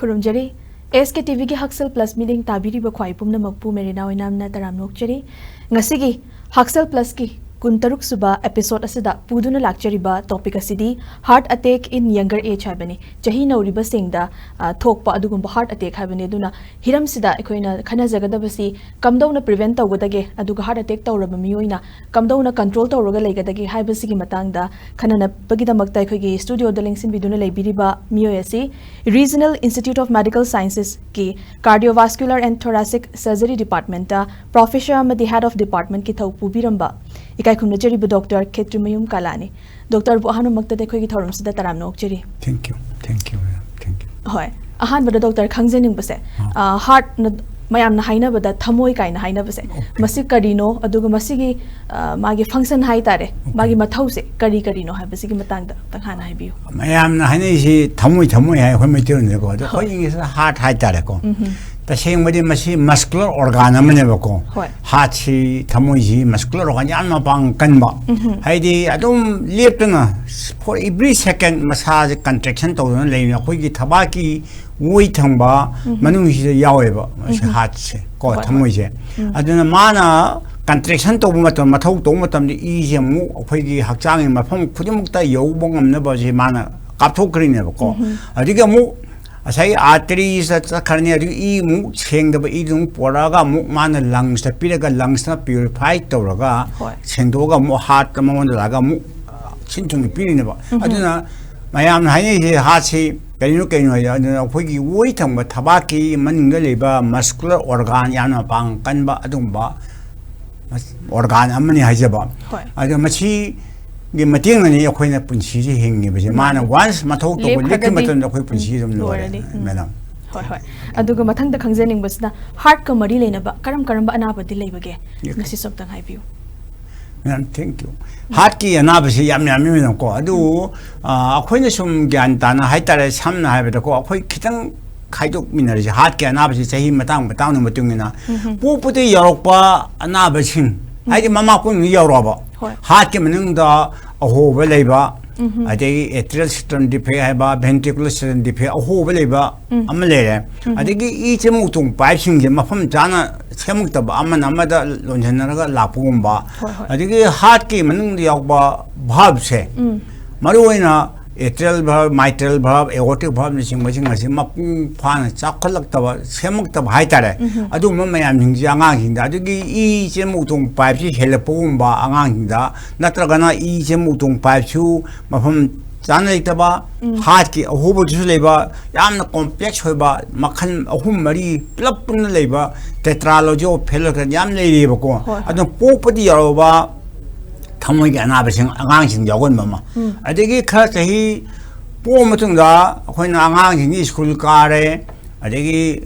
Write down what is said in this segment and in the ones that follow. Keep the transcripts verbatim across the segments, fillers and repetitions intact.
ꯈꯨꯔꯨꯝꯖꯔꯤ꯫ ꯑꯦꯁ ꯀꯦ T ꯚꯤꯒꯤ ꯍꯛꯁꯦꯜ plus ꯃꯤꯠꯌꯦꯡ ꯇꯥꯕꯤꯔꯤꯕ ꯈ꯭ꯋꯥꯏ ꯄꯨꯝꯅꯃꯛꯄꯨ ꯃꯦꯔꯤꯅꯥ ꯑꯣꯏꯅ ꯌꯥꯝꯅ ꯇꯔꯥꯝꯅ ꯑꯣꯛꯆꯔꯤ꯫ ꯉꯁꯤꯒꯤ ꯍꯛꯁꯦꯜ ꯄ꯭ꯂꯁꯀꯤ ꯀꯨꯟꯇꯔꯨꯛ ꯁꯨꯕ ꯑꯦꯄꯤꯁꯣꯗ ꯑꯁꯤꯗ ꯄꯨꯗꯨꯅ ꯂꯥꯛꯆꯔꯤꯕ ꯇꯣꯄꯤꯛ ꯑꯁꯤꯗꯤ heart attack in younger age ꯍꯥꯏꯕꯅꯤ꯫ ꯆꯍꯤ ꯅꯧꯔꯤꯕꯁꯤꯡꯗ, ꯑ, ꯊꯣꯛꯄ ꯑꯗꯨꯒꯨꯝꯕ ꯍꯥꯔꯠ ꯑꯦꯇꯦꯛ ꯍꯥꯏꯕꯅꯤ꯫ ꯑꯗꯨꯅ ꯍꯤꯔꯝꯁꯤꯗ ꯑꯩꯈꯣꯏꯅ ꯈꯟꯅꯖꯒꯗꯕꯁꯤ ꯀꯝꯗꯧꯅ ꯄ꯭ꯔꯤꯚꯦꯟꯠ ꯇꯧꯒꯗꯒꯦ, ꯑꯗꯨꯒ ꯍꯥꯔꯠ ꯑꯦꯇꯦꯛ ꯇꯧꯔꯕ ꯃꯤꯑꯣꯏꯅ ꯀꯝꯗꯧꯅ ꯀꯟꯇ꯭ꯔꯣꯜ ꯇꯧꯔꯒ ꯂꯩꯒꯗꯒꯦ ꯍꯥꯏꯕꯁꯤꯒꯤ ꯃꯇꯥꯡꯗ ꯈꯟꯅꯅꯕꯒꯤꯗꯃꯛꯇ ꯑꯩꯈꯣꯏꯒꯤ ꯁ꯭ꯇꯨꯗꯤꯑꯣꯗ ꯂꯦꯡꯁꯤꯟꯕꯤꯗꯨꯅ ꯂꯩꯕꯤꯔꯤꯕ ꯃꯤꯑꯣꯏ ꯑꯁꯤ Regional Institute of Medical Sciences ꯀꯤ Cardiovascular and Thoracic Surgery Department ꯇ ꯄ꯭ꯔꯣꯐꯦꯁꯔ ꯑꯃꯗꯤ ꯍꯦꯗ ꯑꯣꯐ ꯗꯤꯄꯥꯔꯠꯃꯦꯟꯠꯀꯤ ꯊꯧ ꯄꯨꯕꯤꯔꯝꯕ ꯏꯀꯥꯏ ꯈꯨꯝꯅꯖꯔꯤꯕ ꯗꯣꯛꯇꯔ ꯈꯦꯇ꯭ꯔꯤꯃꯌꯨꯝ ꯀꯂꯥꯅꯤ꯫ ꯗꯣꯛꯇꯔꯕꯨ ꯑꯍꯥꯟꯕꯃꯛꯇꯗ ꯑꯩꯈꯣꯏꯒꯤ ꯊꯧꯔꯝꯁꯤꯗ ꯇꯔꯥꯝꯅ ꯑꯣꯛꯆꯔꯤ꯫ Thank you, thank you, ma'am, thank you. ꯍꯣꯏ, ꯑꯍꯥꯟꯕꯗ ꯗꯣꯛꯇꯔ ꯈꯪꯖꯅꯤꯡꯕꯁꯦ, ꯑꯥ꯫ ꯑ, ꯍꯥꯔꯠꯅ ꯃꯌꯥꯝꯅ ꯍꯥꯏꯅꯕꯗ ꯊꯃꯣꯏ ꯀꯥꯏꯅ ꯍꯥꯏꯅꯕꯁꯦ, Okay. ꯃꯁꯤ ꯀꯔꯤꯅꯣ, ꯑꯗꯨꯒ ꯃꯁꯤꯒꯤ, ꯑ, ꯃꯥꯒꯤ ꯐꯪꯁꯟ ꯍꯥꯏꯇꯥꯔꯦ, Okay. ꯃꯥꯒꯤ ꯃꯊꯧꯁꯦ ꯀꯔꯤ ꯀꯔꯤꯅꯣ ꯍꯥꯏꯕꯁꯤꯒꯤ ꯃꯇꯥꯡꯗ ꯑꯝꯇꯪ ꯍꯥꯟꯅ ꯍꯥꯏꯕꯤꯌꯨ꯫ ꯃꯌꯥꯝꯅ ꯍꯥꯏꯅꯩꯁꯤ ꯊꯃꯣꯏ, ꯊꯃꯣꯏ ꯍꯥꯏ ꯑꯩꯈꯣꯏ ꯃꯩꯇꯩꯂꯣꯟꯗꯀꯣ꯫ ꯑꯗꯣ ꯍꯣꯏ꯫ ꯑꯩꯈꯣꯏ ꯏꯪꯂꯤꯁꯇ ꯍꯥꯔꯠ ꯍꯥꯏꯇꯥꯔꯦꯀꯣ꯫ ꯎꯝꯍꯨꯝ꯫ ꯇꯁꯦꯡꯕꯗꯤ ꯃꯁꯤ ꯃꯁꯀꯨꯂꯔ ꯑꯣꯔꯒꯥꯟ ꯑꯃꯅꯦꯕꯀꯣ꯫ ꯍꯣꯏ꯫ ꯍꯥꯔꯠꯁꯤ, ꯊꯃꯣꯏꯁꯤ ꯃꯁꯀꯨꯂꯔ ꯑꯣꯔꯒꯥꯟ ꯌꯥꯝꯅ ꯃꯄꯥꯡ ꯀꯟꯕ꯫ ꯎꯝꯍꯨꯝ꯫ ꯍꯥꯏꯗꯤ ꯑꯗꯨꯝ ꯂꯦꯞꯇꯅ for every second ꯃꯁꯥꯁꯦ ꯀꯟꯇ꯭ꯔꯦꯛꯁꯟ ꯇꯧꯗꯨꯅ ꯂꯩꯕꯅꯤ꯫ ꯑꯩꯈꯣꯏꯒꯤ ꯊꯕꯥꯛꯀꯤ ꯑꯣꯏ ꯊꯪꯕ ꯎꯝꯍꯨꯝ꯫ ꯃꯅꯨꯡꯁꯤꯗ ꯌꯥꯎꯋꯦꯕ ꯃꯁꯤ ꯎꯝꯍꯨꯝ꯫ ꯍꯥꯔꯠꯁꯦ ꯀꯣ, ꯍꯣꯏ, ꯍꯣꯏ꯫ ꯊꯃꯣꯏꯁꯦ꯫ ꯎꯝ꯫ ꯑꯗꯨꯅ ꯃꯥꯅ ꯀꯟꯇ꯭ꯔꯦꯛꯁꯟ ꯇꯧꯕ ꯃꯇꯝ, ꯃꯊꯧ ꯇꯧꯕ ꯃꯇꯝꯗ ꯏꯁꯦ ꯑꯃꯨꯛ ꯑꯩꯈꯣꯏꯒꯤ ꯍꯛꯆꯥꯡꯒꯤ ꯃꯐꯝ ꯈꯨꯗꯤꯡꯃꯛꯇ ꯌꯧꯕ ꯉꯝꯅꯕꯁꯦ ꯃꯥꯅ ꯀꯥꯞꯊꯣꯛꯈ꯭ꯔꯤꯅꯦꯕꯀꯣ꯫ ꯎꯝꯍꯨꯝ꯫ ꯑꯗꯒꯤ ꯑꯃꯨꯛ ꯉꯁꯥꯏ ꯑꯥꯔꯇꯔꯤꯁꯇ ꯆꯠꯈ꯭ꯔꯅꯤ, ꯑꯗꯨꯒꯤ ꯏ ꯑꯃꯨꯛ ꯁꯦꯡꯗꯕ ꯏꯗꯨ ꯑꯃꯨꯛ ꯄꯣꯔꯛꯑꯒ ꯑꯃꯨꯛ ꯃꯥꯅ ꯂꯪꯁꯇ ꯄꯤꯔꯒ ꯂꯪꯁꯅ ꯄ꯭ꯌꯨꯔꯤꯐꯥꯏ ꯇꯧꯔꯒ ꯍꯣꯏ꯫ ꯁꯦꯡꯗꯣꯛꯑꯒ ꯑꯃꯨꯛ ꯍꯥꯔꯠꯇ ꯃꯉꯣꯟꯗ ꯂꯥꯛꯑꯒ ꯑꯃꯨꯛ ꯁꯤꯟ ꯊꯨꯡꯅ ꯄꯤꯔꯤꯅꯦꯕ꯫ ꯎꯝꯍꯨꯝ꯫ ꯑꯗꯨꯅ ꯃꯌꯥꯝꯅ ꯍꯥꯏꯅꯩꯁꯦ ꯍꯥꯔꯠꯁꯤ ꯀꯔꯤꯅꯣ ꯀꯔꯤꯅꯣ ꯍꯥꯏꯗ, ꯑꯗꯨꯅ ꯑꯩꯈꯣꯏꯒꯤ ꯑꯣꯏ ꯊꯪꯕ ꯊꯕꯥꯛꯀꯤ ꯃꯅꯨꯡꯗ ꯂꯩꯕ ꯃꯁꯀꯨꯂꯔ ꯑꯣꯔꯒꯥꯟ ꯌꯥꯝꯅ ꯃꯄꯥꯡ ꯀꯟꯕ ꯑꯗꯨꯒꯨꯝꯕ ꯑꯣꯔꯒꯥꯟ ꯑꯃꯅꯤ ꯍꯥꯏꯖꯕ꯫ ꯍꯣꯏ꯫ ꯑꯗꯣ ꯃꯁꯤꯒꯤ ꯃꯇꯦꯡꯅꯅꯤ ꯑꯩꯈꯣꯏꯅ ꯄꯨꯟꯁꯤꯁꯦ ꯍꯤꯡꯉꯤꯕꯁꯦ꯫ ꯃꯥꯅ ꯃꯥꯅꯤ꯫ ꯋꯥꯟꯁ ꯃꯊꯧ ꯇꯧꯕ ꯂꯦꯞꯈꯤ ꯂꯦꯞꯈ꯭ꯔꯒꯗꯤ, ꯃꯇꯝꯗ ꯑꯩꯈꯣꯏ ꯄꯨꯟꯁꯤ ꯎꯝ, ꯑꯗꯨꯝ ꯂꯣꯏꯔꯦ, ꯂꯣꯏꯔꯅꯤ꯫ ꯎꯝ꯫ ꯃꯦꯗꯥꯝ꯫ ꯍꯣꯏ, ꯍꯣꯏ꯫ ꯑꯗꯨꯒ ꯃꯊꯪꯗ ꯈꯪꯖꯅꯤꯡꯕꯁꯤꯅ ꯍꯥꯔꯠꯀ ꯃꯔꯤ ꯂꯩꯅꯕ ꯀꯔꯝ ꯀꯔꯝꯕ ꯑꯅꯥꯕꯗꯤ ꯂꯩꯕꯒꯦ? ꯌꯦ- ꯃꯁꯤꯁꯨ ꯑꯝꯇꯪ ꯍꯥꯏꯕꯤꯌꯨ꯫ Madam, thank you. ꯍꯥꯔꯠꯀꯤ ꯑꯅꯥꯕꯁꯤ ꯌꯥꯝ ꯌꯥꯝꯃꯤ ꯃꯦꯗꯥꯝ ꯀꯣ꯫ ꯑꯗꯨ, ꯑ, ꯑꯩꯈꯣꯏꯅ ꯁꯨꯝ ꯒ꯭ꯌꯥꯟ ꯇꯥꯅ ꯍꯥꯏꯇꯥꯔꯦ, ꯁꯝꯅ ꯍꯥꯏꯕꯗꯀꯣ, ꯑꯩꯈꯣꯏ ꯈꯤꯇꯪ ꯈꯥꯏꯗꯣꯛꯃꯤꯟꯅꯔꯤꯁꯦ꯫ ꯍꯥꯔꯠꯀꯤ ꯑꯅꯥꯕꯁꯤ ꯆꯍꯤ ꯃꯇꯥꯡ ꯃꯇꯥꯡꯒꯤ ꯃꯇꯨꯡ ꯏꯟꯅ ꯎꯝꯍꯨꯝ꯫ ꯄꯣꯛꯄꯗꯒꯤ ꯌꯥꯎꯔꯛꯄ ꯑꯅꯥꯕꯁꯤꯡ, ꯍꯥꯏꯗꯤ ꯃꯃꯥ ꯀꯣꯟꯗꯒꯤ ꯌꯥꯎꯔꯛꯑꯕ ꯍꯣꯏ꯫ ꯍꯥꯔꯠꯀꯤ ꯃꯅꯨꯡꯗ ꯑꯍꯣꯕ ꯂꯩꯕ, ꯑꯗꯒꯤ atrial septum defect ꯍꯥꯏꯕ, ventricular septum defect ꯑꯍꯣꯕ ꯂꯩꯕ ꯑꯃ ꯂꯩꯔꯦ꯫ ꯑꯗꯒꯤ ꯏ ꯆꯦꯟꯕ ꯎꯇꯣꯡ pipeꯁꯤꯡꯁꯦ ꯃꯐꯝ ꯆꯥꯅ ꯁꯦꯝꯃꯛꯇꯕ, ꯑꯃꯅ ꯑꯃꯗ ꯂꯣꯟꯁꯤꯟꯅꯔꯒ ꯂꯥꯛꯄꯒꯨꯝꯕ, ꯍꯣꯏ, ꯍꯣꯏ꯫ ꯑꯗꯒꯤ heartꯀꯤ ꯃꯅꯨꯡꯗ ꯌꯥꯎꯕ valveꯁꯦ, ꯃꯔꯨꯑꯣꯏꯅ atrial valve, mitral valve, aortic valveꯅꯆꯤꯡꯕꯁꯤꯡ ꯑꯁꯤ ꯃꯄꯨꯡ ꯐꯥꯅ ꯆꯥꯎꯈꯠꯂꯛꯇꯕ, ꯁꯦꯝꯃꯛꯇꯕ ꯍꯥꯏꯇꯥꯔꯦ꯫ ꯑꯗꯨꯒꯨꯝꯕ ꯃꯌꯥꯝꯁꯤꯡꯁꯦ ꯑꯉꯥꯡꯁꯤꯡꯗ, ꯑꯗꯒꯤ ꯏ ꯆꯦꯟꯕ ꯎꯇꯣꯡ pipeꯁꯤ ꯍꯦꯜꯂꯛꯄꯒꯨꯝꯕ ꯑꯉꯥꯡꯁꯤꯡꯗ, ꯅꯠꯇ꯭ꯔꯒꯅ ꯏ ꯆꯦꯟꯕ ꯎꯇꯣꯡ pipeꯁꯨ ꯃꯐꯝ ꯆꯥꯅ ꯂꯩꯇꯕ, heartꯀꯤ ꯑꯍꯣꯕꯗꯨꯁꯨ ꯂꯩꯕ, ꯌꯥꯝꯅ complex ꯑꯣꯏꯕ ꯃꯈꯜ ꯑꯍꯨꯝ ꯃꯔꯤ ꯄꯨꯂꯞ ꯄꯨꯟꯅ ꯂꯩꯕ tetralogy of failure ꯌꯥꯝ ꯂꯩꯔꯤꯑꯕꯀꯣ꯫ ꯍꯣꯏ, ꯍꯣꯏ꯫ ꯑꯗꯨꯅ ꯄꯣꯛꯄꯗꯤ ꯌꯥꯎꯔꯕ ꯊꯃꯣꯏꯒꯤ ꯑꯅꯥꯕꯁꯤꯡ ꯑꯉꯥꯡꯁꯤꯡ ꯌꯥꯎꯒꯟꯕ ꯑꯃ꯫ ꯑꯗꯒꯤ ꯈꯔ ꯆꯍꯤ ꯄꯣꯛꯑ ꯃꯇꯨꯡꯗ ꯑꯩꯈꯣꯏꯅ ꯑꯉꯥꯡꯁꯤꯡꯁꯤ ꯁ꯭ꯀꯨꯜ ꯀꯥꯔꯦ, ꯑꯗꯒꯤ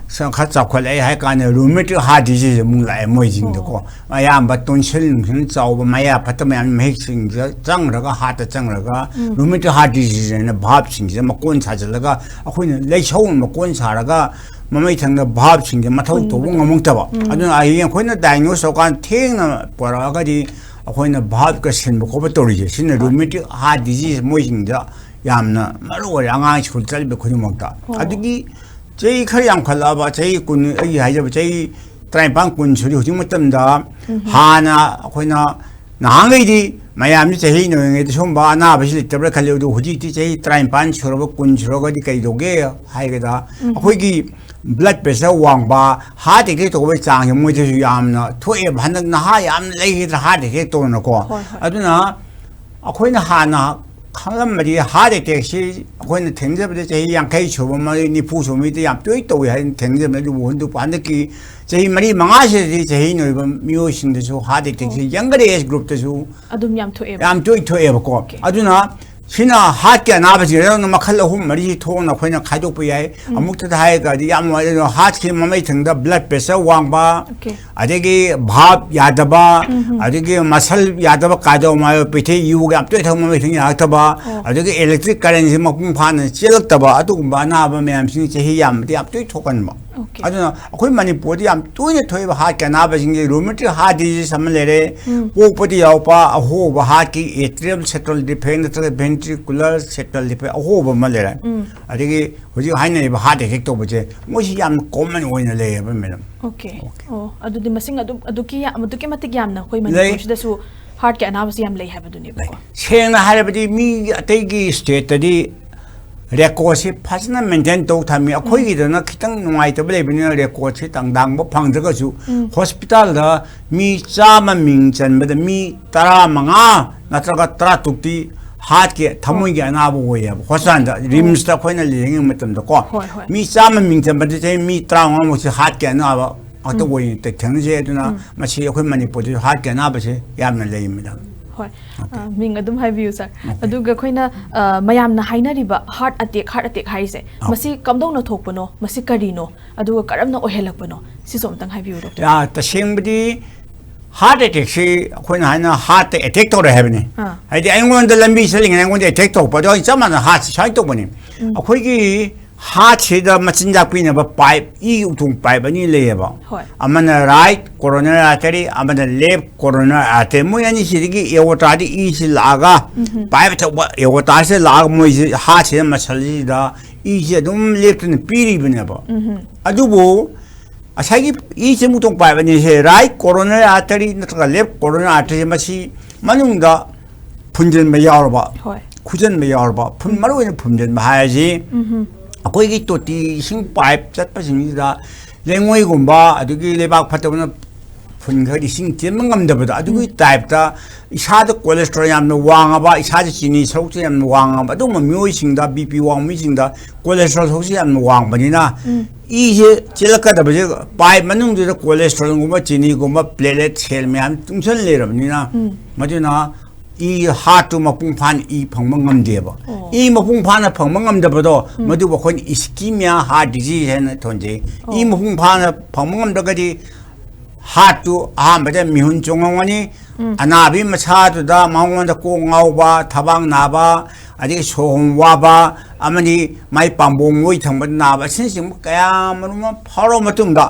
ꯁ-, ꯈꯔ ꯆꯥꯎꯈꯠꯂꯛꯑꯦ ꯍꯥꯏ ꯀꯥꯟꯗ rheumatic heart disease ꯑꯃꯨꯛ ꯂꯥꯛꯑꯦ ꯃꯣꯏꯁꯤꯡꯗꯀꯣ꯫ ꯑꯌꯥꯝꯕ tonsil ꯅꯨꯡꯁꯤꯜ ꯆꯥꯎꯕ, ꯃꯌꯥ ꯐꯠꯇꯕ ꯃꯌꯥꯝ ꯃꯍꯤꯛꯁꯤꯡꯁꯤꯗ ꯆꯪꯈ꯭ꯔꯒ, heartꯇ ꯆꯪꯈ꯭ꯔꯒ, rheumatic heart disease ꯍꯥꯏꯅ valveꯁꯤꯡꯁꯤꯗ ꯃꯀꯣꯟ ꯁꯥꯖꯤꯜꯂꯒ, ꯑꯩꯈꯣꯏꯅ ꯂꯩꯁꯧꯅ ꯃꯀꯣꯟ ꯁꯥꯔꯒ ꯃꯃꯩ ꯊꯪꯗ valveꯁꯤꯡꯁꯦ ꯃꯊꯧ ꯇꯧꯕ ꯉꯝꯃꯛꯇꯕ꯫ ꯑꯗꯨꯅ ꯍꯌꯦꯡ ꯑꯩꯈꯣꯏꯅ diagnose ꯇꯧꯔꯀꯥꯟꯗ ꯊꯦꯡꯅ ꯄꯨꯔꯛꯑꯒꯗꯤ ꯑꯩꯈꯣꯏꯅ valveꯀ ꯁꯤꯟꯕ ꯈꯣꯠꯄ ꯇꯧꯔꯤꯁꯦ, ꯁꯤꯅ rheumatic heart disease ꯃꯣꯏꯁꯤꯡꯗ ꯌꯥꯝꯅ ꯃꯔꯨ ꯑꯣꯏꯔꯦ ꯑꯉꯥꯡ ꯁ꯭ꯀꯨꯜ ꯆꯠꯂꯤꯕ ꯈꯨꯗꯤꯡꯃꯛꯇ꯫ ꯑꯣ꯫ ꯑꯗꯨꯒꯤ ꯆꯍꯤ ꯈꯔ ꯌꯥꯝꯈꯠꯂꯛꯑꯕ, ꯆꯍꯤ ꯀꯨꯟ, ꯑꯩ ꯍꯥꯏꯖꯕ ꯆꯍꯤ ꯇꯔꯥꯅꯤꯄꯥꯟ ꯀꯨꯟ ꯁꯨꯔꯤ ꯍꯧꯖꯤꯛ ꯃꯇꯝꯗ, ꯍꯥꯟꯅ ꯑꯩꯈꯣꯏꯅ ꯅꯍꯥꯟꯈꯩꯗꯤ ꯃꯌꯥꯝꯁꯤ ꯆꯍꯤ ꯅꯧꯔꯤꯉꯩꯗ ꯁꯨꯝꯕ ꯑꯅꯥꯕꯁꯤ ꯂꯩꯇꯕ꯭ꯔꯥ ꯈꯜꯂꯤ, ꯑꯗꯨ ꯍꯧꯖꯤꯛꯇꯤ ꯆꯍꯤ ꯇꯔꯥꯅꯤꯄꯥꯟ ꯁꯨꯔꯕ, ꯀꯨꯟ ꯁꯨꯔꯒꯗꯤ ꯀꯩꯗꯧꯒꯦ ꯍꯥꯏꯒꯗ, ꯑꯩꯈꯣꯏꯒꯤ blood pressure ꯋꯥꯡꯕ, heart attack ꯇꯧꯕꯒꯤ ꯆꯥꯡꯁꯦ ꯃꯣꯏꯗꯁꯨ ꯌꯥꯝꯅ ꯊꯣꯛꯑꯦꯕ꯫ ꯍꯟꯗꯛ ꯅꯍꯥ ꯌꯥꯝꯅ ꯂꯩꯈꯤꯗ꯭ꯔꯥ heart attack ꯇꯧꯗꯅꯀꯣ꯫ ꯍꯣꯏ, ꯍꯣꯏ꯫ ꯑꯗꯨꯅ ꯑꯩꯈꯣꯏꯅ ꯍꯥꯟꯅ ꯈꯪꯂꯝꯕꯗꯤ heart attackꯁꯤ ꯑꯩꯈꯣꯏꯅ ꯊꯦꯡꯅꯖꯕꯗ ꯆꯍꯤ ꯌꯥꯡꯈꯩ ꯁꯨꯕ ꯃꯤ, ꯅꯤꯐꯨ ꯁꯨꯕ ꯃꯤꯗ ꯌꯥꯝ ꯇꯣꯏ ꯇꯧꯏ ꯍꯥꯏꯅ ꯊꯦꯡꯅꯖꯕꯅꯤ꯫ ꯑꯗꯨꯕꯨ ꯍꯟꯗꯛ, ꯍꯟꯗꯛꯀꯤ ꯆꯍꯤ ꯃꯔꯤ ꯃꯉꯥꯁꯤꯗꯗꯤ ꯆꯍꯤ ꯅꯧꯔꯤꯕ ꯃꯤꯑꯣꯏꯁꯤꯡꯗꯁꯨ heart attackꯁꯤ younger age groupꯇꯁꯨ ꯑꯗꯨꯝ ꯌꯥꯝ ꯊꯣꯛꯑꯦꯕ꯫ ꯌꯥꯝ ꯇꯣꯏ ꯊꯣꯛꯑꯦꯕꯀꯣ꯫ ꯑꯗꯨꯅ ꯁꯤꯅ heartꯀꯤ ꯑꯅꯥꯕꯁꯤꯡꯗ ꯃꯈꯜ ꯑꯍꯨꯝ ꯃꯔꯤ ꯊꯣꯛꯅ ꯑꯩꯈꯣꯏꯅ ꯈꯥꯏꯗꯣꯛꯄ ꯌꯥꯏ꯫ ꯑꯃꯨꯛꯇꯗ ꯍꯥꯏꯔꯒꯗꯤ ꯌꯥꯝ ꯅꯨꯡꯉꯥꯏ, ꯑꯗꯨꯅ heartꯀꯤ ꯃꯃꯩ ꯊꯪꯗ blood pressure ꯋꯥꯡꯕ, Okay. ꯑꯗꯒꯤ valve ꯌꯥꯗꯕ, ꯑꯗꯒꯤ muscle ꯌꯥꯗꯕ, cardiomyopathy, ꯌꯨꯒ ꯌꯥꯝ ꯇꯣꯏꯅ ꯊꯛꯄ ꯃꯃꯩ ꯊꯪ ꯌꯥꯔꯛꯇꯕ, ꯑꯣ꯫ ꯑꯗꯒꯤ electric currentꯁꯤ ꯃꯄꯨꯡ ꯐꯥꯅ ꯆꯦꯜꯂꯛꯇꯕ, ꯑꯗꯨꯒꯨꯝꯕ ꯑꯅꯥꯕ ꯃꯌꯥꯝꯁꯤꯡ ꯆꯍꯤ ꯌꯥꯝꯕꯗ ꯌꯥꯝ ꯇꯣꯏ ꯊꯣꯛꯀꯟꯕ꯫ ꯑꯗꯨꯅ ꯑꯩꯈꯣꯏ ꯃꯅꯤꯄꯨꯔꯗ ꯌꯥꯝ ꯇꯣꯏꯅ ꯊꯣꯛꯏꯕ ꯍꯥꯔꯠꯀꯤ ꯑꯅꯥꯕꯁꯤꯡꯁꯦ ꯔꯨꯃꯦꯇꯤꯛ ꯍꯥꯔꯠ ꯗꯤꯖꯤꯁ ꯑꯃ ꯂꯩꯔꯦ, ꯄꯣꯛꯄꯗ ꯌꯥꯎꯕ ꯑꯍꯣꯕ ꯍꯥꯔꯠꯀꯤ ꯑꯦꯇ꯭ꯔꯤꯌꯝ ꯁꯦꯟꯇ꯭ꯔꯦꯜ ꯗꯤꯐꯦꯛ ꯅꯠꯇ꯭ꯔꯒ ꯚꯦꯟꯇ꯭ꯔꯤꯀꯨꯂꯔ ꯁꯦꯟꯇ꯭ꯔꯦꯜ ꯗꯤꯐꯦꯛ ꯑꯍꯣꯕ ꯑꯃ ꯂꯩꯔꯦ꯫ ꯑꯗꯒꯤ ꯍꯧꯖꯤꯛ ꯍꯥꯏꯅꯔꯤꯕ ꯍꯥꯔꯠ ꯑꯦꯇꯦꯛ ꯇꯧꯕꯁꯦ, ꯃꯣꯏꯁꯤ ꯌꯥꯝꯅ ꯀꯣꯃꯟ ꯑꯣꯏꯅ ꯂꯩꯌꯦꯕ, ꯃꯦꯗꯥꯝ꯫ ꯑꯣꯀꯦ꯫ ꯑꯣ, ꯑꯗꯨꯗꯤ ꯃꯁꯤꯡ ꯑꯗꯨꯝ ꯑꯗꯨꯛꯀꯤ ꯌꯥꯝ ꯑꯗꯨꯛꯀꯤ ꯃꯇꯤꯛ ꯌꯥꯝꯅ ꯑꯩꯈꯣꯏ ꯂꯩ꯫ ꯃꯅꯤꯄꯨꯔꯁꯤꯗꯁꯨ ꯍꯥꯔꯠꯀꯤ ꯑꯅꯥꯕꯁꯤ ꯌꯥꯝ ꯂꯩ ꯍꯥꯏꯕꯗꯨꯅꯦꯕꯀꯣ꯫ ꯁꯦꯡꯅ ꯍꯥꯏꯔꯕꯗꯤ ꯃꯤ ꯑꯇꯩꯒꯤ ꯁ꯭ꯇꯦꯠꯇꯗꯤ ꯔꯦꯀꯣꯔꯠꯁꯤ ꯐꯖꯅ ꯃꯦꯟꯇꯦꯟ ꯇꯧ ꯊꯝꯃꯤ꯫ ꯑꯩꯈꯣꯏꯒꯤꯗꯅ ꯈꯤꯇꯪ ꯅꯨꯡꯉꯥꯏꯇꯕ ꯂꯩꯕꯅꯤꯅ ꯔꯦꯀꯣꯔꯠꯁꯤ ꯇꯥꯡꯗꯥꯡꯕ ꯐꯪꯗ꯭ꯔꯒꯁꯨ, ꯍꯣꯁꯄꯤꯇꯥꯜꯗ ꯃꯤ ꯆꯥꯝꯃ ꯃꯤꯡ ꯆꯟꯕꯗ ꯃꯤ ꯇꯔꯥꯃꯉꯥ ꯅꯠꯇ꯭ꯔꯒ ꯇꯔꯥꯇꯔꯨꯛꯇꯤ ꯍꯥꯔꯠꯀꯤ, ꯊꯃꯣꯏꯒꯤ ꯑꯅꯥꯕ ꯑꯣꯏꯌꯦꯕ꯫ ꯍꯣꯁꯄꯤꯇꯥꯜꯗ, ꯔꯤꯝꯁꯇ ꯑꯩꯈꯣꯏꯅ ꯌꯦꯡꯉꯤꯉꯩ ꯃꯇꯝꯗꯀꯣ, ꯍꯣꯏ, ꯍꯣꯏ꯫ ꯃꯤ ꯆꯥꯝꯃ ꯃꯤꯡ ꯆꯟꯕꯗ ꯆꯍꯤ ꯃꯤ ꯇꯔꯥꯃꯉꯥꯃꯨꯛꯁꯤ ꯍꯥꯔꯠꯀꯤ ꯑꯅꯥꯕ ꯉꯥꯛꯇ ꯑꯣꯏꯅ ꯊꯦꯡꯅꯖꯩ꯫ ꯑꯗꯨꯅ ꯃꯁꯤ ꯑꯩꯈꯣꯏ ꯃꯅꯤꯄꯨꯔꯗꯁꯨ ꯍꯥꯔꯠꯀꯤ ꯑꯅꯥꯕꯁꯦ ꯌꯥꯝꯅ ꯂꯩ, ꯃꯦꯗꯥꯝ꯫ ꯍꯣꯏ꯫ ꯑ, ꯃꯤꯡ ꯑꯗꯨꯝ ꯍꯥꯏꯕꯤꯌꯨ, ꯁꯥꯔ꯫ ꯑꯗꯨꯒ ꯑꯩꯈꯣꯏꯅ, ꯑ, ꯃꯌꯥꯝꯅ ꯍꯥꯏꯅꯔꯤꯕ ꯍꯥꯔꯠ ꯑꯇꯦꯛ, ꯍꯥꯔꯠ ꯑꯇꯦꯛ ꯍꯥꯏꯁꯦ, ꯃꯁꯤ ꯀꯝꯗꯧꯅ ꯊꯣꯛꯄꯅꯣ, ꯃꯁꯤ ꯀꯔꯤꯅꯣ, ꯑꯗꯨꯒ ꯀꯔꯝꯅ ꯑꯣꯏꯍꯜꯂꯛꯄꯅꯣ, ꯁꯤꯁꯨ ꯑꯝꯇꯪ ꯍꯥꯏꯕꯤꯌꯨ, ꯗꯣꯛꯇꯔ꯫ ꯌꯥ, ꯇꯁꯦꯡꯕꯗꯤ ꯍꯥꯔꯠ ꯑꯦꯇꯦꯛꯁꯤ ꯑꯩꯈꯣꯏꯅ ꯍꯥꯏꯅ ꯍꯥꯔꯠꯇ ꯑꯦꯇꯦꯛ ꯇꯧꯔꯦ ꯍꯥꯏꯕꯅꯤ꯫ ꯑꯥ꯫ ꯍꯥꯏꯗꯤ ꯑꯩꯉꯣꯟꯗ ꯂꯝꯕꯤ ꯆꯠꯂꯤꯉꯩꯗ ꯑꯩꯉꯣꯟꯗ ꯑꯦꯇꯦꯛ ꯇꯧꯔꯛꯄ, ꯑꯗꯣ ꯑꯩ ꯆꯞ ꯃꯥꯟꯅꯅ ꯍꯥꯔꯠꯁꯤ ꯁꯨꯃꯥꯏꯅ ꯇꯧꯕꯅꯤ꯫ ꯑꯩꯈꯣꯏꯒꯤ ꯍꯥꯔꯠꯁꯤꯗ ꯃꯆꯤꯟꯖꯥꯛ ꯄꯤꯅꯕ ꯄꯥꯏꯞ, ꯏ ꯎꯇꯣꯡ ꯄꯥꯏꯞ ꯑꯅꯤ ꯂꯩꯌꯦꯕ꯫ ꯍꯣꯏ꯫ ꯑꯃꯅ ꯔꯥꯏꯠ ꯀꯣꯔꯣꯅꯔꯤ ꯑꯥꯔꯇꯔꯤ, ꯑꯃꯅ ꯂꯦꯐ ꯀꯣꯔꯣꯅꯔꯤ ꯑꯥꯔꯇꯔꯤ꯫ ꯃꯣꯏ ꯑꯅꯤꯁꯤꯗꯒꯤ ꯑꯦꯑꯣꯔꯇꯥꯗꯤ ꯏꯁꯤ ꯂꯥꯛꯑꯒ, ꯄꯥꯏꯞ ꯑꯆꯧꯕ ꯑꯦꯑꯣꯔꯇꯥꯁꯤꯗ ꯂꯥꯛꯑꯒ ꯃꯣꯏꯁꯤ ꯍꯥꯔꯠꯁꯤꯗ ꯃꯁꯜꯁꯤꯗ ꯏꯁꯤ ꯑꯗꯨꯝ ꯂꯦꯞꯇꯅ ꯄꯤꯔꯤꯕꯅꯦꯕ꯫ ꯑꯗꯨꯕꯨ ꯉꯁꯥꯏꯒꯤ ꯏ ꯆꯦꯟꯕ ꯎꯇꯣꯡ ꯄꯥꯏꯞ ꯑꯅꯤꯁꯦ, ꯔꯥꯏꯠ ꯀꯣꯔꯣꯅꯔꯤ ꯑꯥꯔꯇꯔꯤ ꯅꯠꯇ꯭ꯔꯒ ꯂꯦꯐ ꯀꯣꯔꯣꯅꯔꯤ ꯑꯥꯔꯇꯔꯤ, ꯃꯁꯤ ꯃꯅꯨꯡꯗ ꯐꯨꯟꯖꯤꯟꯕ ꯌꯥꯎꯔꯕ, ꯍꯣꯏ꯫ ꯈꯨꯖꯤꯟꯕ ꯌꯥꯎꯔꯕ, ꯐꯨꯟ, ꯃꯔꯨꯑꯣꯏꯅ ꯐꯨꯟꯖꯤꯟꯕ ꯍꯥꯏꯔꯁꯤ, ꯑꯩꯈꯣꯏꯒꯤ ꯇꯣꯇꯤ ꯏꯁꯤꯡ ꯄꯥꯏꯞ ꯆꯠꯄꯁꯤꯡꯁꯤꯗ ꯂꯩꯉꯣꯏꯒꯨꯝꯕ, ꯑꯗꯒꯤ ꯂꯩꯕꯥꯛ ꯐꯠꯇꯕꯅ ꯐꯨꯟ ꯈꯔꯗꯤ ꯏꯁꯤꯡ ꯆꯦꯟꯕ ꯉꯝꯗꯕꯗꯣ, ꯑꯗꯨꯒꯤ ꯇꯥꯏꯞꯇ ꯏꯁꯥꯗ ꯀꯣꯂꯦꯁꯇ꯭ꯔꯣꯜ ꯌꯥꯝꯅ ꯋꯥꯡꯉꯕ, ꯏꯁꯥꯗ ꯆꯤꯅꯤ ꯁꯔꯨꯛꯁꯦ ꯌꯥꯝꯅ ꯋꯥꯡꯉꯕ, ꯑꯗꯨꯒꯨꯝꯕ ꯃꯤꯑꯣꯏꯁꯤꯡꯗ, ꯕꯤ ꯄꯤ ꯋꯥꯡꯕ ꯃꯤꯁꯤꯡꯗ ꯀꯣꯂꯦꯁꯇ꯭ꯔꯣꯜ ꯁꯔꯨꯛꯁꯦ ꯌꯥꯝꯅ ꯋꯥꯡꯕꯅꯤꯅ, ꯏꯁꯦ ꯆꯦꯜꯂꯛꯀꯗꯕꯁꯦ ꯄꯥꯏꯞ ꯃꯅꯨꯡꯗꯨꯗ ꯀꯣꯂꯦꯁꯇ꯭ꯔꯣꯜꯒꯨꯝꯕ, ꯆꯤꯅꯤꯒꯨꯝꯕ, ꯄ꯭ꯂꯦꯂꯦꯠ ꯁꯦꯜ ꯃꯌꯥꯝ ꯇꯨꯡꯁꯤꯜ ꯂꯩꯔꯕꯅꯤꯅ, ꯃꯗꯨꯅ ꯏ ꯍꯥꯔꯠꯇꯨ ꯃꯄꯨꯡ ꯐꯥꯅ ꯏ ꯐꯪꯕ ꯉꯝꯗꯦꯕ꯫ ꯏ ꯃꯄꯨꯡ ꯐꯥꯅ ꯐꯪꯕ ꯉꯝꯗꯕꯗꯣ, ꯃꯗꯨꯕꯨ ꯑꯩꯈꯣꯏꯅ ꯏꯁꯀꯤꯃꯤꯌꯥ ꯍꯥꯔꯠ ꯗꯤꯖꯤꯖ ꯍꯥꯏꯅ ꯊꯣꯟꯖꯩ꯫ ꯏ ꯃꯄꯨꯡ ꯐꯥꯅ ꯐꯪꯕ ꯉꯝꯗ꯭ꯔꯒꯗꯤ ꯍꯥꯔꯠꯇꯨ ꯑꯍꯥꯟꯕꯗ ꯃꯤꯍꯨꯟ ꯆꯣꯡꯉꯝꯒꯅꯤ, ꯑꯅꯥꯕꯤ ꯃꯁꯥꯗꯨꯗ ꯃꯉꯣꯟꯗ ꯀꯣꯛ ꯉꯥꯎꯕ, ꯊꯕꯥꯛ ꯅꯥꯕ, ꯑꯗꯒꯤ ꯁꯣꯔ ꯍꯣꯟ ꯋꯥꯕ ꯑꯃꯗꯤ ꯃꯥꯏ ꯄꯥꯝꯕꯣꯝ ꯂꯣꯏ ꯊꯪꯕꯗ ꯅꯥꯕ ꯑꯁꯤꯅꯆꯤꯡꯕ ꯀꯌꯥ ꯃꯔꯨꯝ ꯑꯃ ꯐꯥꯎꯔꯕ ꯃꯇꯨꯡꯗ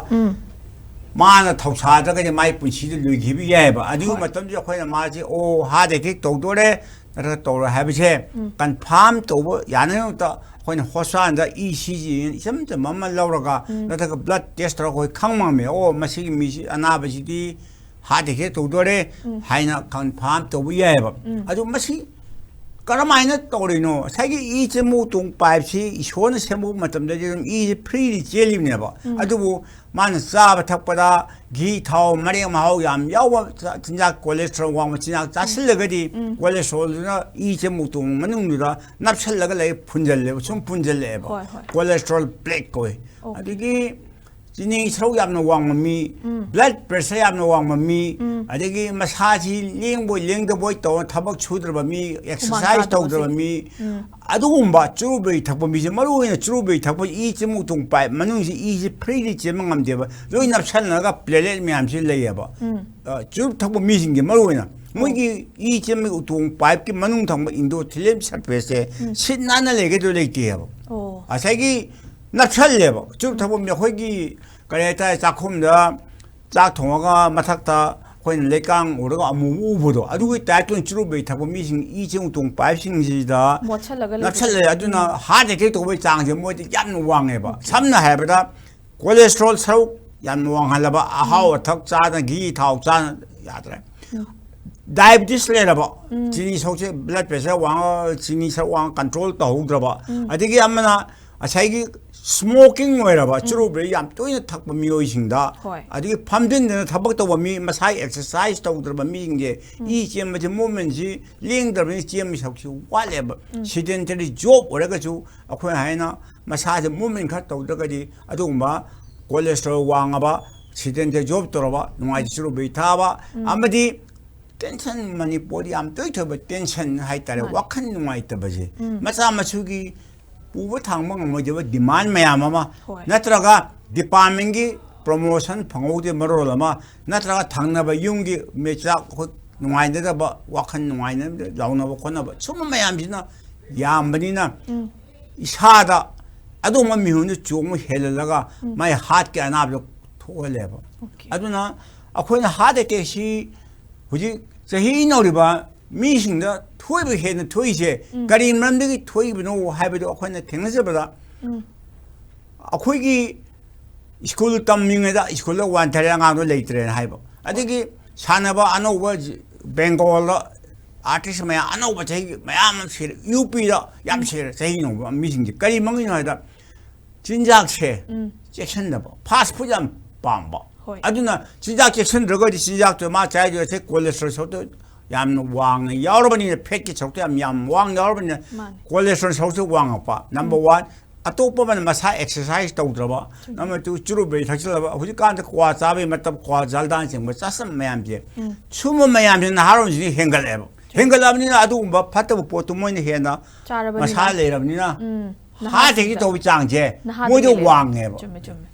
ꯃꯥꯅ ꯊꯧꯁꯥꯗ꯭ꯔꯒꯗꯤ ꯃꯥꯏ ꯄꯨꯟꯁꯤꯗ ꯂꯣꯏꯈꯤꯕ ꯌꯥꯏꯑꯕ꯫ ꯑꯗꯨꯒꯤ ꯍꯣꯏ꯫ ꯃꯇꯝꯗꯨꯗ ꯑꯩꯈꯣꯏꯅ ꯃꯥꯁꯦ ꯑꯣ ꯍꯥꯔꯠ ꯑꯦꯇꯦꯛ ꯇꯧꯗꯣꯔꯦ ꯅꯠꯇ꯭ꯔꯒ ꯇꯧꯔꯣꯏ ꯍꯥꯏꯕꯁꯦ ꯎꯝ꯫ ꯀꯟꯐꯥꯔꯝ ꯇꯧꯕ ꯌꯥꯅꯕꯒꯤꯗꯃꯛꯇ ꯑꯩꯈꯣꯏꯅ ꯍꯣꯁꯄꯤꯇꯥꯜꯗ ꯏ ꯁꯤ ꯖꯤ ꯏꯆꯝ ꯆꯝꯕ ꯑꯃ ꯂꯧꯔꯒ ꯎꯝ꯫ ꯅꯠꯇ꯭ꯔꯒ ꯕ꯭ꯂꯠ ꯇꯦꯁ ꯇꯧꯔꯒ ꯑꯩꯈꯣꯏ ꯈꯪ ꯉꯝꯃꯦ, ꯑꯣ ꯃꯁꯤꯒꯤ ꯃꯤꯁꯤ ꯑꯅꯥꯕꯁꯤꯗꯤ ꯍꯥꯔꯠ ꯑꯦꯇꯦꯛ ꯇꯧꯗꯣꯔꯦ ꯎꯝ꯫ ꯍꯥꯏꯅ ꯀꯟꯐꯥꯔꯝ ꯇꯧꯕ ꯌꯥꯏꯑꯕ꯫ ꯎꯝ꯫ ꯑꯗꯨ ꯃꯁꯤ ꯀꯔꯝꯍꯥꯏꯅ ꯇꯧꯔꯤꯅꯣ? ꯉꯁꯥꯏꯒꯤ ꯏ ꯆꯦꯟꯕ ꯎꯇꯣꯡ ꯄꯥꯏꯞꯁꯤ ꯏꯁꯣꯔꯅ ꯁꯦꯝꯃꯛꯄ ꯃꯇꯝꯗꯗꯤ ꯑꯗꯨꯝ ꯏꯁꯤ ꯐ꯭ꯔꯤꯂꯤ ꯆꯦꯜꯂꯤꯕꯅꯦꯕ꯫ ꯎꯝ꯫ ꯑꯗꯨꯕꯨ ꯃꯥꯅ ꯆꯥꯕ ꯊꯛꯄꯗ ꯘꯤ ꯊꯥꯎ ꯃꯔꯦꯛ ꯃꯍꯥꯎ ꯌꯥꯝ ꯌꯥꯎꯕ ꯆ-, ꯆꯤꯟꯖꯥꯛ, ꯀꯣꯂꯦꯁꯇ꯭ꯔꯣꯜ ꯋꯥꯡꯕ ꯆꯤꯟꯖꯥꯛ ꯆꯥꯁꯤꯜꯂꯒꯗꯤ ꯎꯝ꯫ ꯀꯣꯂꯦꯁꯇ꯭ꯔꯣꯜꯗꯨꯅ ꯏ ꯆꯦꯟꯕ ꯎꯇꯣꯡ ꯃꯅꯨꯡꯗꯨꯗ ꯅꯞꯁꯜꯂꯒ ꯂꯩ, ꯐꯨꯟꯖꯜꯂꯦꯕ, ꯁꯨꯝ ꯐꯨꯟꯖꯜꯂꯛꯑꯦꯕ꯫ ꯍꯣꯏ, ꯍꯣꯏ꯫ ꯀꯣꯂꯦꯁꯇ꯭ꯔꯣꯜ ꯄ꯭ꯂꯦꯛ ꯀꯧꯏ꯫ ꯑꯣꯀꯦ꯫ ꯑꯗꯒꯤ ꯆꯤꯅꯤ ꯁꯔꯨꯛ ꯌꯥꯝꯅ ꯋꯥꯡꯕ ꯃꯤ, ꯎꯝ꯫ ꯕ꯭ꯂꯗ ꯄ꯭ꯔꯦꯁꯔ ꯌꯥꯝꯅ ꯋꯥꯡꯕ ꯃꯤ, ꯎꯝ꯫ ꯑꯗꯒꯤ ꯃꯁꯥꯁꯤ ꯂꯦꯡꯕꯣꯏ ꯂꯦꯡꯗꯕꯣꯏ ꯇꯧꯔ ꯊꯕꯛ ꯁꯨꯗ꯭ꯔꯕ ꯃꯤ, ꯍꯨꯃꯥꯡ ꯑꯦꯛꯁꯔꯁꯥꯏꯁ ꯇꯥꯗꯕꯁꯦ꯫ ꯇꯧꯗ꯭ꯔꯕ ꯃꯤ, ꯎꯝ꯫ ꯑꯗꯨꯒꯨꯝꯕ ꯆꯨꯔꯨꯞ ꯕꯤꯔꯤ ꯊꯛꯄ ꯃꯤꯁꯦ, ꯃꯔꯨ ꯑꯣꯏꯅ ꯆꯨꯔꯨꯞ ꯕꯤꯔꯤ ꯊꯛꯄ ꯏ ꯆꯦꯟꯕ ꯎꯇꯣꯡ ꯄꯥꯏꯞ ꯃꯅꯨꯡꯁꯤ ꯏꯁꯤ ꯐ꯭ꯔꯤꯂꯤ ꯆꯦꯟꯕ ꯉꯝꯗꯦꯕ, ꯂꯣꯏ ꯅꯞꯁꯟꯅꯔꯒ ꯄ꯭ꯂꯦꯂꯦꯠ ꯃꯌꯥꯝꯁꯤ ꯂꯩꯌꯦꯕ꯫ ꯎꯝ꯫ ꯑ, ꯆꯨꯔꯨꯞ ꯊꯛꯄ ꯃꯤꯁꯤꯡꯁꯦ ꯃꯔꯨ ꯑꯣꯏꯅ ꯑꯣ꯫ ꯃꯣꯏꯒꯤ ꯏ ꯆꯦꯟꯕ ꯎꯇꯣꯡ ꯄꯥꯏꯞꯀꯤ ꯃꯅꯨꯡ ꯊꯪꯕ ꯏꯟꯗꯣꯊꯤꯂꯤꯌꯝ ꯁꯔꯐꯦꯁꯁꯦ ꯎꯝ꯫ ꯁꯤꯠ ꯅꯥꯟꯅ ꯂꯩꯒꯗ꯭ꯔꯣ? ꯂꯩꯇꯦꯕ꯫ ꯑꯣ꯫ ꯉꯁꯥꯏꯒꯤ ꯅꯞꯁꯜꯂꯦꯕ꯫ ꯆꯨꯔꯨꯞ ꯊꯛꯄ ꯃꯤ ꯑꯩꯈꯣꯏꯒꯤ ꯀꯔꯤ ꯍꯥꯏꯇꯥꯔꯦ, ꯆꯥꯛꯈꯨꯝꯗ ꯆꯥꯛ ꯊꯣꯡꯉꯒ ꯃꯊꯛꯇ ꯑꯩꯈꯣꯏꯅ ꯂꯩꯀꯥꯡ ꯎꯔꯒ ꯑꯃꯨꯕ ꯎꯕꯗꯣ, ꯑꯗꯨꯒꯤ ꯇꯥꯏꯞꯇ ꯑꯣꯏꯅ ꯆꯨꯔꯨꯞ ꯕꯤꯔꯤ ꯊꯛꯄ ꯃꯤꯁꯤꯡ ꯏ ꯆꯦꯟ ꯎꯇꯣꯡ ꯄꯥꯏꯞꯁꯤꯡꯁꯤꯗ ꯃꯣꯠꯁꯜꯂꯒ ꯂꯩꯕꯗꯣ꯫ ꯅꯞꯁꯜꯂꯦ꯫ ꯑꯗꯨꯅ ꯎꯝ꯫ ꯍꯥꯔꯠ ꯑꯦꯇꯦꯛ ꯇꯧꯕꯒꯤ ꯆꯥꯡꯁꯦ ꯃꯣꯏꯗꯤ ꯌꯥꯝꯅ ꯋꯥꯡꯉꯦꯕ꯫ ꯑꯣꯀꯦ꯫ ꯁꯝꯅ ꯍꯥꯏꯔꯕꯗ ꯀꯣꯂꯦꯁꯇ꯭ꯔꯣꯜ ꯁꯔꯨꯛ ꯌꯥꯝꯅ ꯋꯥꯡꯍꯜꯂꯕ, ꯑꯍꯥꯎ ꯎꯝ꯫ ꯑꯊꯛ ꯆꯥꯗꯅ, ꯘꯤ ꯊꯥꯎ ꯆꯥꯗꯅ ꯌꯥꯗ꯭ꯔꯦ꯫ ꯎꯝ꯫ ꯗꯥꯏꯕꯤꯇꯤꯁ ꯂꯩꯔꯕ, ꯎꯝ꯫ ꯆꯤꯅꯤ ꯁꯔꯨꯛꯁꯦ, ꯕ꯭ꯂꯗ ꯄ꯭ꯔꯦꯁꯔ ꯋꯥꯡꯉ, ꯆꯤꯅꯤ ꯁꯔꯨꯛ ꯋꯥꯡꯉ ꯀꯟꯇ꯭ꯔꯣꯜ ꯇꯧꯍꯧꯗ꯭ꯔꯕ, ꯎꯝ꯫ ꯑꯗꯒꯤ ꯑꯃꯅ ꯉꯁꯥꯏꯒꯤ ꯁ꯭ꯃꯣꯀꯤꯡ ꯑꯣꯏꯔꯕ, ꯎꯝ꯫ ꯆꯨꯔꯨꯞ ꯕꯤꯔꯤ ꯌꯥꯝ ꯇꯣꯏꯅ ꯊꯛꯄ ꯃꯤꯑꯣꯏꯁꯤꯡꯗ, ꯍꯣꯏ꯫ ꯑꯗꯒꯤ ꯐꯝꯖꯤꯟꯗꯅ ꯊꯕꯛ ꯇꯧꯕ ꯃꯤ, ꯃꯁꯥꯒꯤ ꯑꯦꯛꯁꯔꯁꯥꯏꯁ ꯇꯧꯗ꯭ꯔꯕ ꯃꯤꯁꯤꯡꯁꯦ, ꯎꯝ꯫ ꯏ ꯆꯦꯟꯕꯁꯦ, ꯃꯨꯞꯃꯦꯟꯁꯤ ꯂꯦꯡꯗ꯭ꯔꯕꯅꯤꯅ ꯆꯦꯟꯕꯒꯤ ꯁꯔꯨꯛꯁꯤ ꯋꯥꯠꯂꯦꯕ꯫ ꯎꯝ꯫ ꯁꯤꯗꯦꯟꯇꯔꯤ ꯖꯣꯕ ꯑꯣꯏꯔꯒꯁꯨ ꯑꯩꯈꯣꯏ ꯍꯥꯏꯅ ꯃꯁꯥꯁꯦ ꯃꯨꯞꯃꯦꯟ ꯈꯔ ꯇꯧꯗ꯭ꯔꯒꯗꯤ ꯑꯗꯨꯒꯨꯝꯕ ꯀꯣꯂꯦꯁꯇ꯭ꯔꯣꯜ ꯋꯥꯡꯉꯕ, ꯁꯤꯗꯦꯟꯇꯔꯤ ꯖꯣꯕ ꯇꯧꯔꯕ, ꯅꯨꯡꯉꯥꯏꯇ ꯆꯨꯔꯨꯞ ꯕꯤꯔꯤ ꯊꯛꯑꯕ, ꯎꯝ꯫ ꯑꯃꯗꯤ ꯇꯦꯟꯁꯟ, ꯃꯅꯤꯄꯨꯔꯗ ꯌꯥꯝ ꯇꯣꯏ ꯊꯣꯏꯕ ꯇꯦꯟꯁꯟ ꯍꯥꯏꯇꯥꯔꯦ, ꯃꯥꯅꯦ꯫ ꯋꯥꯈꯜ ꯅꯨꯡꯉꯥꯏꯇꯕꯁꯦ, ꯎꯝ꯫ ꯃꯆꯥ ꯃꯁꯨꯒꯤ ꯄꯨꯕ ꯊꯥꯡꯕ ꯉꯝꯃꯣꯏꯗꯕ ꯗꯤꯃꯥꯟ ꯃꯌꯥꯝ ꯑꯃ, ꯍꯣꯏ꯫ ꯅꯠꯇ꯭ꯔꯒ ꯗꯤꯄꯥꯔꯠꯃꯦꯟꯒꯤ ꯄ꯭ꯔꯣꯃꯣꯁꯟ ꯐꯪꯍꯧꯗꯦ ꯃꯔꯣꯜ ꯑꯃ, ꯅꯠꯇ꯭ꯔꯒ ꯊꯪꯅꯕ ꯌꯨꯝꯒꯤ ꯃꯆꯥ ꯑꯩꯈꯣꯏ ꯅꯨꯡꯉꯥꯏꯅꯗꯕ, ꯋꯥꯈꯜ ꯅꯨꯡꯉꯥꯏꯅꯗꯕ, ꯂꯥꯎꯅꯕ ꯈꯣꯠꯅꯕ, ꯁꯨꯝꯕ ꯃꯌꯥꯝꯁꯤꯅ ꯌꯥꯝꯕꯅꯤꯅ ꯏꯁꯥꯗ ꯑꯗꯨꯒꯨꯝꯕ ꯃꯤꯍꯨꯟꯗꯨ ꯆꯣꯡꯕ ꯍꯦꯜꯍꯜꯂꯒ ꯃꯥꯏ ꯍꯥꯔꯠꯀꯤ ꯑꯅꯥꯕꯗꯣ ꯊꯣꯛꯍꯜꯂꯦꯕ꯫ Okay. ꯑꯗꯨꯅ ꯑꯩꯈꯣꯏꯅ ꯍꯥꯔꯠ ꯑꯦꯇꯦꯛꯁꯤ ꯍꯧꯖꯤꯛ ꯆꯍꯤ ꯅꯧꯔꯤꯕ ꯃꯤꯁꯤꯡꯗ ꯊꯣꯛꯏꯕ ꯍꯦꯟꯅ ꯊꯣꯛꯏꯁꯦ ꯀꯔꯤ ꯃꯔꯝꯗꯒꯤ ꯊꯣꯛꯏꯕꯅꯣ ꯍꯥꯏꯕꯗꯣ ꯑꯩꯈꯣꯏꯅ ꯊꯦꯡꯅꯖꯕꯗ, ꯑꯩꯈꯣꯏꯒꯤ ꯁ꯭ꯀꯨꯜ ꯇꯝꯃꯤꯉꯩꯗ ꯁ꯭ꯀꯨꯜꯗ ꯋꯥꯟꯊꯔꯦ, ꯑꯉꯥꯡꯗꯣ ꯂꯩꯇ꯭ꯔꯦꯅ ꯍꯥꯏꯕ꯫ ꯑꯗꯒꯤ ꯁꯥꯟꯅꯕ ꯑꯅꯧꯕ ꯕꯦꯡꯒꯣꯜꯗ ꯑꯥꯔꯇꯤꯁ ꯃꯌꯥꯝ ꯑꯅꯧꯕ ꯆꯍꯤ ꯃꯌꯥꯝ ꯑꯃ ꯁꯤꯔꯦ, ꯌꯨ ꯄꯤꯗ ꯌꯥꯝ ꯁꯤꯔꯦ ꯆꯍꯤ ꯅꯧꯕ ꯃꯤꯁꯤꯡꯁꯦ꯫ ꯀꯔꯤ ꯃꯔꯝꯒꯤꯅꯣ ꯍꯥꯏꯗ ꯆꯤꯟꯖꯥꯛꯁꯦ ꯆꯦꯛꯁꯤꯟꯗꯕ, ꯐꯥꯁ ꯐꯨꯗ ꯌꯥꯝ ꯄꯥꯝꯕ꯫ ꯍꯣꯏ. ꯑꯗꯨꯅ ꯆꯤꯟꯖꯥꯛ ꯆꯦꯛꯁꯤꯟꯗ꯭ꯔꯒꯗꯤ ꯆꯤꯟꯖꯥꯛꯇꯣ ꯃꯥ ꯆꯥꯏꯗꯣꯏꯁꯦ ꯀꯣꯂꯦꯁꯇ꯭ꯔꯣꯜ ꯁꯔꯨꯛꯇꯣ ꯌꯥꯝꯅ ꯋꯥꯡꯅ ꯌꯥꯎꯔꯕꯅꯤꯅ, ꯐꯦꯠꯀꯤ ꯁꯔꯨꯛꯇꯣ ꯌꯥꯝ ꯌꯥꯝ ꯋꯥꯡꯅ ꯌꯥꯎꯔꯕꯅꯤꯅ ꯃꯥꯅꯤ. ꯀꯣꯂꯦꯁꯇ꯭ꯔꯣꯜ ꯁꯔꯨꯛꯁꯦ ꯋꯥꯡꯉꯛꯄ꯫ ꯅꯝꯕꯔ ꯋꯥꯟ, ꯑꯇꯣꯞꯄ ꯑꯃꯅ ꯃꯁꯥ ꯑꯦꯛꯁꯔꯁꯥꯏꯁ ꯇꯧꯗ꯭ꯔꯕ, ꯅꯝꯕꯔ ꯇꯨ ꯆꯨꯔꯨꯞ ꯕꯤꯔꯤ ꯊꯛꯆꯜꯂꯕ, ꯍꯧꯖꯤꯛꯀꯥꯟꯗ ꯀ꯭ꯋꯥ ꯆꯥꯕꯒꯤ ꯃꯇꯝ, ꯀ꯭ꯋꯥ ꯖꯔꯗꯥꯅꯆꯤꯡꯕ ꯆꯥꯁꯟꯕ ꯃꯌꯥꯝꯁꯦ, ꯁꯨꯝꯕ ꯃꯌꯥꯝꯁꯤꯅ ꯅꯍꯥꯔꯣꯜꯁꯤꯡꯁꯤ ꯍꯦꯟꯒꯠꯂꯛꯑꯦꯕ꯫ ꯍꯦꯟꯒꯠꯂꯛꯑꯕꯅꯤꯅ ꯑꯗꯨꯒꯨꯝꯕ ꯐꯠꯇꯕ ꯄꯣꯠꯇꯨ ꯃꯣꯏꯅ ꯍꯦꯟꯅ ꯆꯥꯔꯕꯅꯤꯅ. ꯃꯁꯥ ꯂꯩꯔꯕꯅꯤꯅ ꯎꯝ, ꯍꯥꯔꯠ ꯑꯦꯇꯦꯛꯀꯤ ꯅꯍꯥꯁꯤꯡꯗ. ꯇꯧꯕꯒꯤ ꯆꯥꯡꯁꯦ ꯅꯍꯥꯗ ꯃꯣꯏꯗ ꯍꯦꯜꯂꯦ. ꯋꯥꯡꯉꯦꯕ꯫ ꯆꯨꯝꯃꯦ, ꯆꯨꯝꯃꯦ.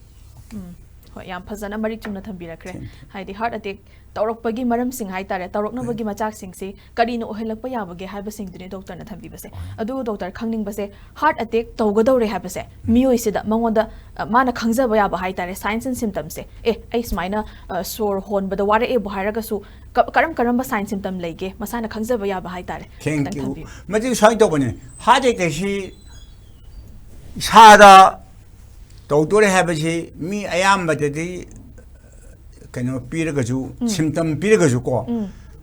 ꯎꯝ. ꯍꯣꯏ, ꯌꯥꯝ ꯐꯖꯅ ꯃꯔꯤꯛ ꯆꯨꯝꯅ ꯊꯝꯕꯤꯔꯛꯈ꯭ꯔꯦ. Thank you. ꯍꯥꯏꯗꯤ ꯍꯥꯔꯠ ꯑꯦꯇꯦꯛ ꯇꯧꯔꯛꯄꯒꯤ ꯃꯔꯝꯁꯤꯡ ꯍꯥꯏꯇꯥꯔꯦ, ꯇꯧꯔꯛꯅꯕꯒꯤ ꯃꯆꯥꯛꯁꯤꯡꯁꯤ ꯀꯔꯤꯅ ꯑꯣꯏꯍꯜꯂꯛꯄ ꯌꯥꯕꯒꯦ ꯍꯥꯏꯕꯁꯤꯡꯗꯨꯅꯤ ꯗꯣꯛꯇꯔꯅ ꯊꯝꯕꯤꯕꯁꯦ꯫ ꯑꯗꯨ ꯗꯣꯛꯇꯔ, ꯈꯪꯅꯤꯡꯕꯁꯦ, ꯍꯥꯔꯠ ꯑꯦꯇꯦꯛ ꯇꯧꯒꯗꯧꯔꯦ ꯍꯥꯏꯕꯁꯦ ꯃꯤꯑꯣꯏꯁꯤꯗ, ꯃꯉꯣꯟꯗ, ꯑ, ꯃꯥꯅ ꯈꯪꯖꯕ ꯌꯥꯕ ꯍꯥꯏꯇꯥꯔꯦ, ꯁꯥꯏꯟꯁ ꯑꯦꯟ ꯁꯤꯝꯇꯝꯁꯦ, ꯑꯦ, ꯑꯩ ꯁꯨꯃꯥꯏꯅ, ꯑ, ꯁꯣꯔ ꯍꯣꯟꯕꯗ ꯋꯥꯔꯛꯑꯦꯕꯨ ꯍꯥꯏꯔꯒꯁꯨ ꯀ-, ꯀꯔꯝ ꯀꯔꯝꯕ ꯁꯥꯏꯟ ꯁꯤꯝꯇꯝ ꯂꯩꯒꯦ ꯃꯁꯥꯅ ꯈꯪꯖꯕ ꯌꯥꯕ ꯍꯥꯏꯇꯥꯔꯦ? Thank ꯈꯤꯇꯪ you. ꯊꯝꯕꯤꯌꯨ. ꯃꯁꯤ ꯁꯨꯃꯥꯏꯅ ꯇꯧꯕꯅꯤ, ꯍꯥꯔꯠ ꯑꯦꯇꯦꯛꯁꯤ ꯏꯁꯥꯗ ꯇꯧꯗꯣꯔꯦ ꯍꯥꯏꯕꯁꯤ ꯃꯤ ꯑꯌꯥꯝꯕꯗꯗꯤ ꯀꯩꯅꯣ ꯄꯤꯔꯒꯁꯨ, ꯁꯤꯝꯇꯝ ꯄꯤꯔꯒꯁꯨꯀꯣ,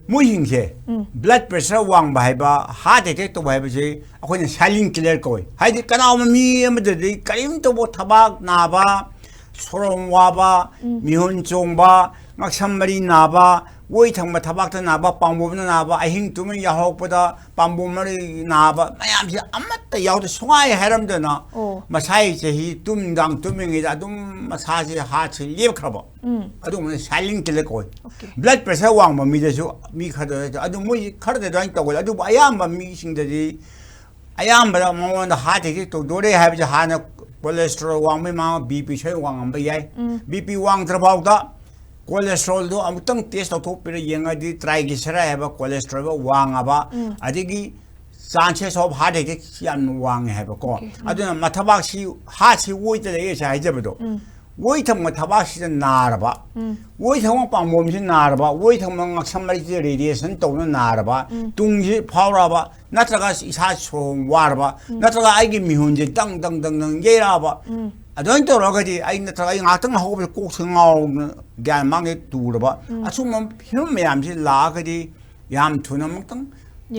ꯃꯣꯏꯁꯤꯡꯁꯦ ꯕ꯭ꯂꯗ ꯄ꯭ꯔꯦꯁꯔ ꯋꯥꯡꯕ ꯍꯥꯏꯕ, ꯍꯥꯔꯠ ꯑꯦꯇꯦꯛ ꯇꯧꯕ ꯍꯥꯏꯕꯁꯤ ꯑꯩꯈꯣꯏꯅ ꯁꯥꯏꯂꯦꯟ ꯀꯤꯂꯔ ꯀꯧꯏ꯫ ꯍꯥꯏꯗꯤ ꯀꯅꯥꯒꯨꯝꯕ ꯃꯤ ꯑꯃꯗꯗꯤ ꯀꯔꯤꯝ ꯇꯧꯕ, ꯊꯕꯥꯛ ꯅꯥꯕ, ꯁꯣꯔꯣꯡ ꯋꯥꯕ, ꯃꯤꯍꯨꯟ ꯆꯣꯡꯕ, ꯉꯛꯁꯝ ꯃꯔꯤ ꯅꯥꯕ, ꯑꯣꯏ ꯊꯪꯕ ꯊꯕꯥꯛꯇ ꯅꯥꯕ, ꯄꯥꯝꯕꯣꯝꯅ ꯅꯥꯕ, ꯑꯍꯤꯡ ꯇꯨꯝꯕ ꯌꯥꯍꯧꯔꯛꯄꯗ ꯄꯥꯝꯕꯣꯝ ꯃꯔꯤ ꯅꯥꯕ ꯃꯌꯥꯝꯁꯦ ꯑꯃꯠꯇ ꯌꯥꯎꯗꯦ꯫ ꯁꯨꯡꯍꯥꯏ ꯍꯥꯏꯔꯝꯗꯅ ꯑꯣ. ꯃꯁꯥꯒꯤ ꯆꯍꯤ ꯇꯨꯝ ꯅꯨꯡꯗꯥꯡ ꯇꯨꯝꯃꯤꯉꯩꯗ ꯑꯗꯨꯝ ꯃꯁꯥꯁꯦ ꯍꯥꯔꯠꯁꯦ ꯂꯦꯞꯈ꯭ꯔꯕ꯫ ꯎꯝ. ꯑꯗꯨꯒꯨꯝꯕꯅ ꯁꯥꯏꯂꯦꯟ ꯀꯤꯂꯔ ꯀꯧꯏ꯫ Okay. ꯕ꯭ꯂꯗ ꯄ꯭ꯔꯦꯁꯔ ꯋꯥꯡꯕ ꯃꯤꯗꯁꯨ ꯃꯤ ꯈꯔꯗ ꯑꯗꯨ ꯃꯣꯏ ꯈꯔꯗꯤ ꯑꯗꯨꯃꯥꯏꯅ ꯇꯧꯒꯜꯂꯤ꯫ ꯑꯗꯨꯕꯨ ꯑꯌꯥꯝꯕ ꯃꯤꯁꯤꯡꯗꯗꯤ ꯑꯌꯥꯝꯕꯗ ꯃꯉꯣꯟꯗ ꯍꯥꯔꯠ ꯑꯦꯇꯦꯛ ꯇꯧꯗꯣꯔꯦ ꯍꯥꯏꯕꯁꯦ ꯍꯥꯟꯅ ꯀꯣꯂꯦꯁꯇ꯭ꯔꯣꯜ ꯋꯥꯡꯕꯩ ꯃꯃꯥꯡ ꯕꯤ ꯄꯤ ꯁꯣꯏ ꯋꯥꯡꯉꯝꯕ ꯌꯥꯏ꯫ ꯎꯝ. ꯕꯤ ꯄꯤ ꯋꯥꯡꯗ꯭ꯔꯐꯥꯎꯗ ꯀꯣꯂꯦꯁꯇ꯭ꯔꯣꯜꯗꯣ ꯑꯃꯨꯛꯇꯪ ꯇꯦꯁ ꯇꯧꯊꯣꯛꯄꯤꯔ ꯌꯦꯡꯉꯗꯤ ꯇ꯭ꯔꯥꯏꯒꯤꯁꯦꯔꯥꯏ ꯍꯥꯏꯕ ꯀꯣꯂꯦꯁꯇ꯭ꯔꯣꯜ ꯋꯥꯡꯉꯕ, ꯎꯝ. ꯑꯗꯒꯤ chances of heart attack ꯁꯤ ꯌꯥꯝꯅ ꯋꯥꯡꯉꯦ ꯍꯥꯏꯕꯀꯣ꯫ ꯑꯗꯨꯅ ꯃꯊꯕꯥꯛꯁꯤ, ꯍꯥꯔꯠꯁꯤ ꯑꯣꯏꯗ ꯂꯩꯌꯦꯁꯦ ꯍꯥꯏꯖꯕꯗꯣ, ꯑꯣꯏ ꯊꯪꯕ ꯊꯕꯥꯛꯁꯤꯗ ꯅꯥꯔꯕ, ꯑꯣꯏ ꯊꯪꯕ ꯄꯥꯝꯕꯣꯝꯁꯤ ꯅꯥꯔꯕ, ꯑꯣꯏ ꯊꯪꯕ ꯉꯛꯁꯝ ꯃꯔꯤꯁꯤꯗ ꯔꯦꯗꯤꯌꯦꯁꯟ ꯇꯧꯅ ꯅꯥꯔꯕ, ꯇꯨꯡꯁꯤ ꯐꯥꯎꯔꯛꯑꯕ, ꯅꯠꯇ꯭ꯔꯒ ꯏꯁꯥ ꯁꯣꯔ ꯍꯣꯟ ꯋꯥꯔꯕ, ꯅꯠꯇ꯭ꯔꯒ ꯑꯩꯒꯤ ꯃꯤꯍꯨꯟꯁꯦ ꯗꯪ ꯗꯪ ꯗꯪ ꯗꯪ ꯌꯩꯔꯛꯑꯕ, ꯑꯗꯨꯃꯥꯏꯅ ꯇꯧꯔꯒꯗꯤ ꯑꯩ, ꯅꯠꯇ꯭ꯔꯒ ꯑꯩ ꯉꯥꯏꯍꯥꯛꯇꯪ ꯍꯧꯒꯠꯄꯗ ꯀꯣꯛꯁꯦ ꯉꯥꯎꯅ ꯒ꯭ꯌꯥꯟ ꯃꯥꯡꯉꯦ ꯇꯨꯔꯕ, ꯑꯁꯨꯝꯕ ꯐꯤꯕꯝ ꯃꯌꯥꯝꯁꯤ ꯂꯥꯛꯑꯒꯗꯤ ꯌꯥꯝ ꯊꯨꯅ ꯑꯃꯨꯛꯇꯪ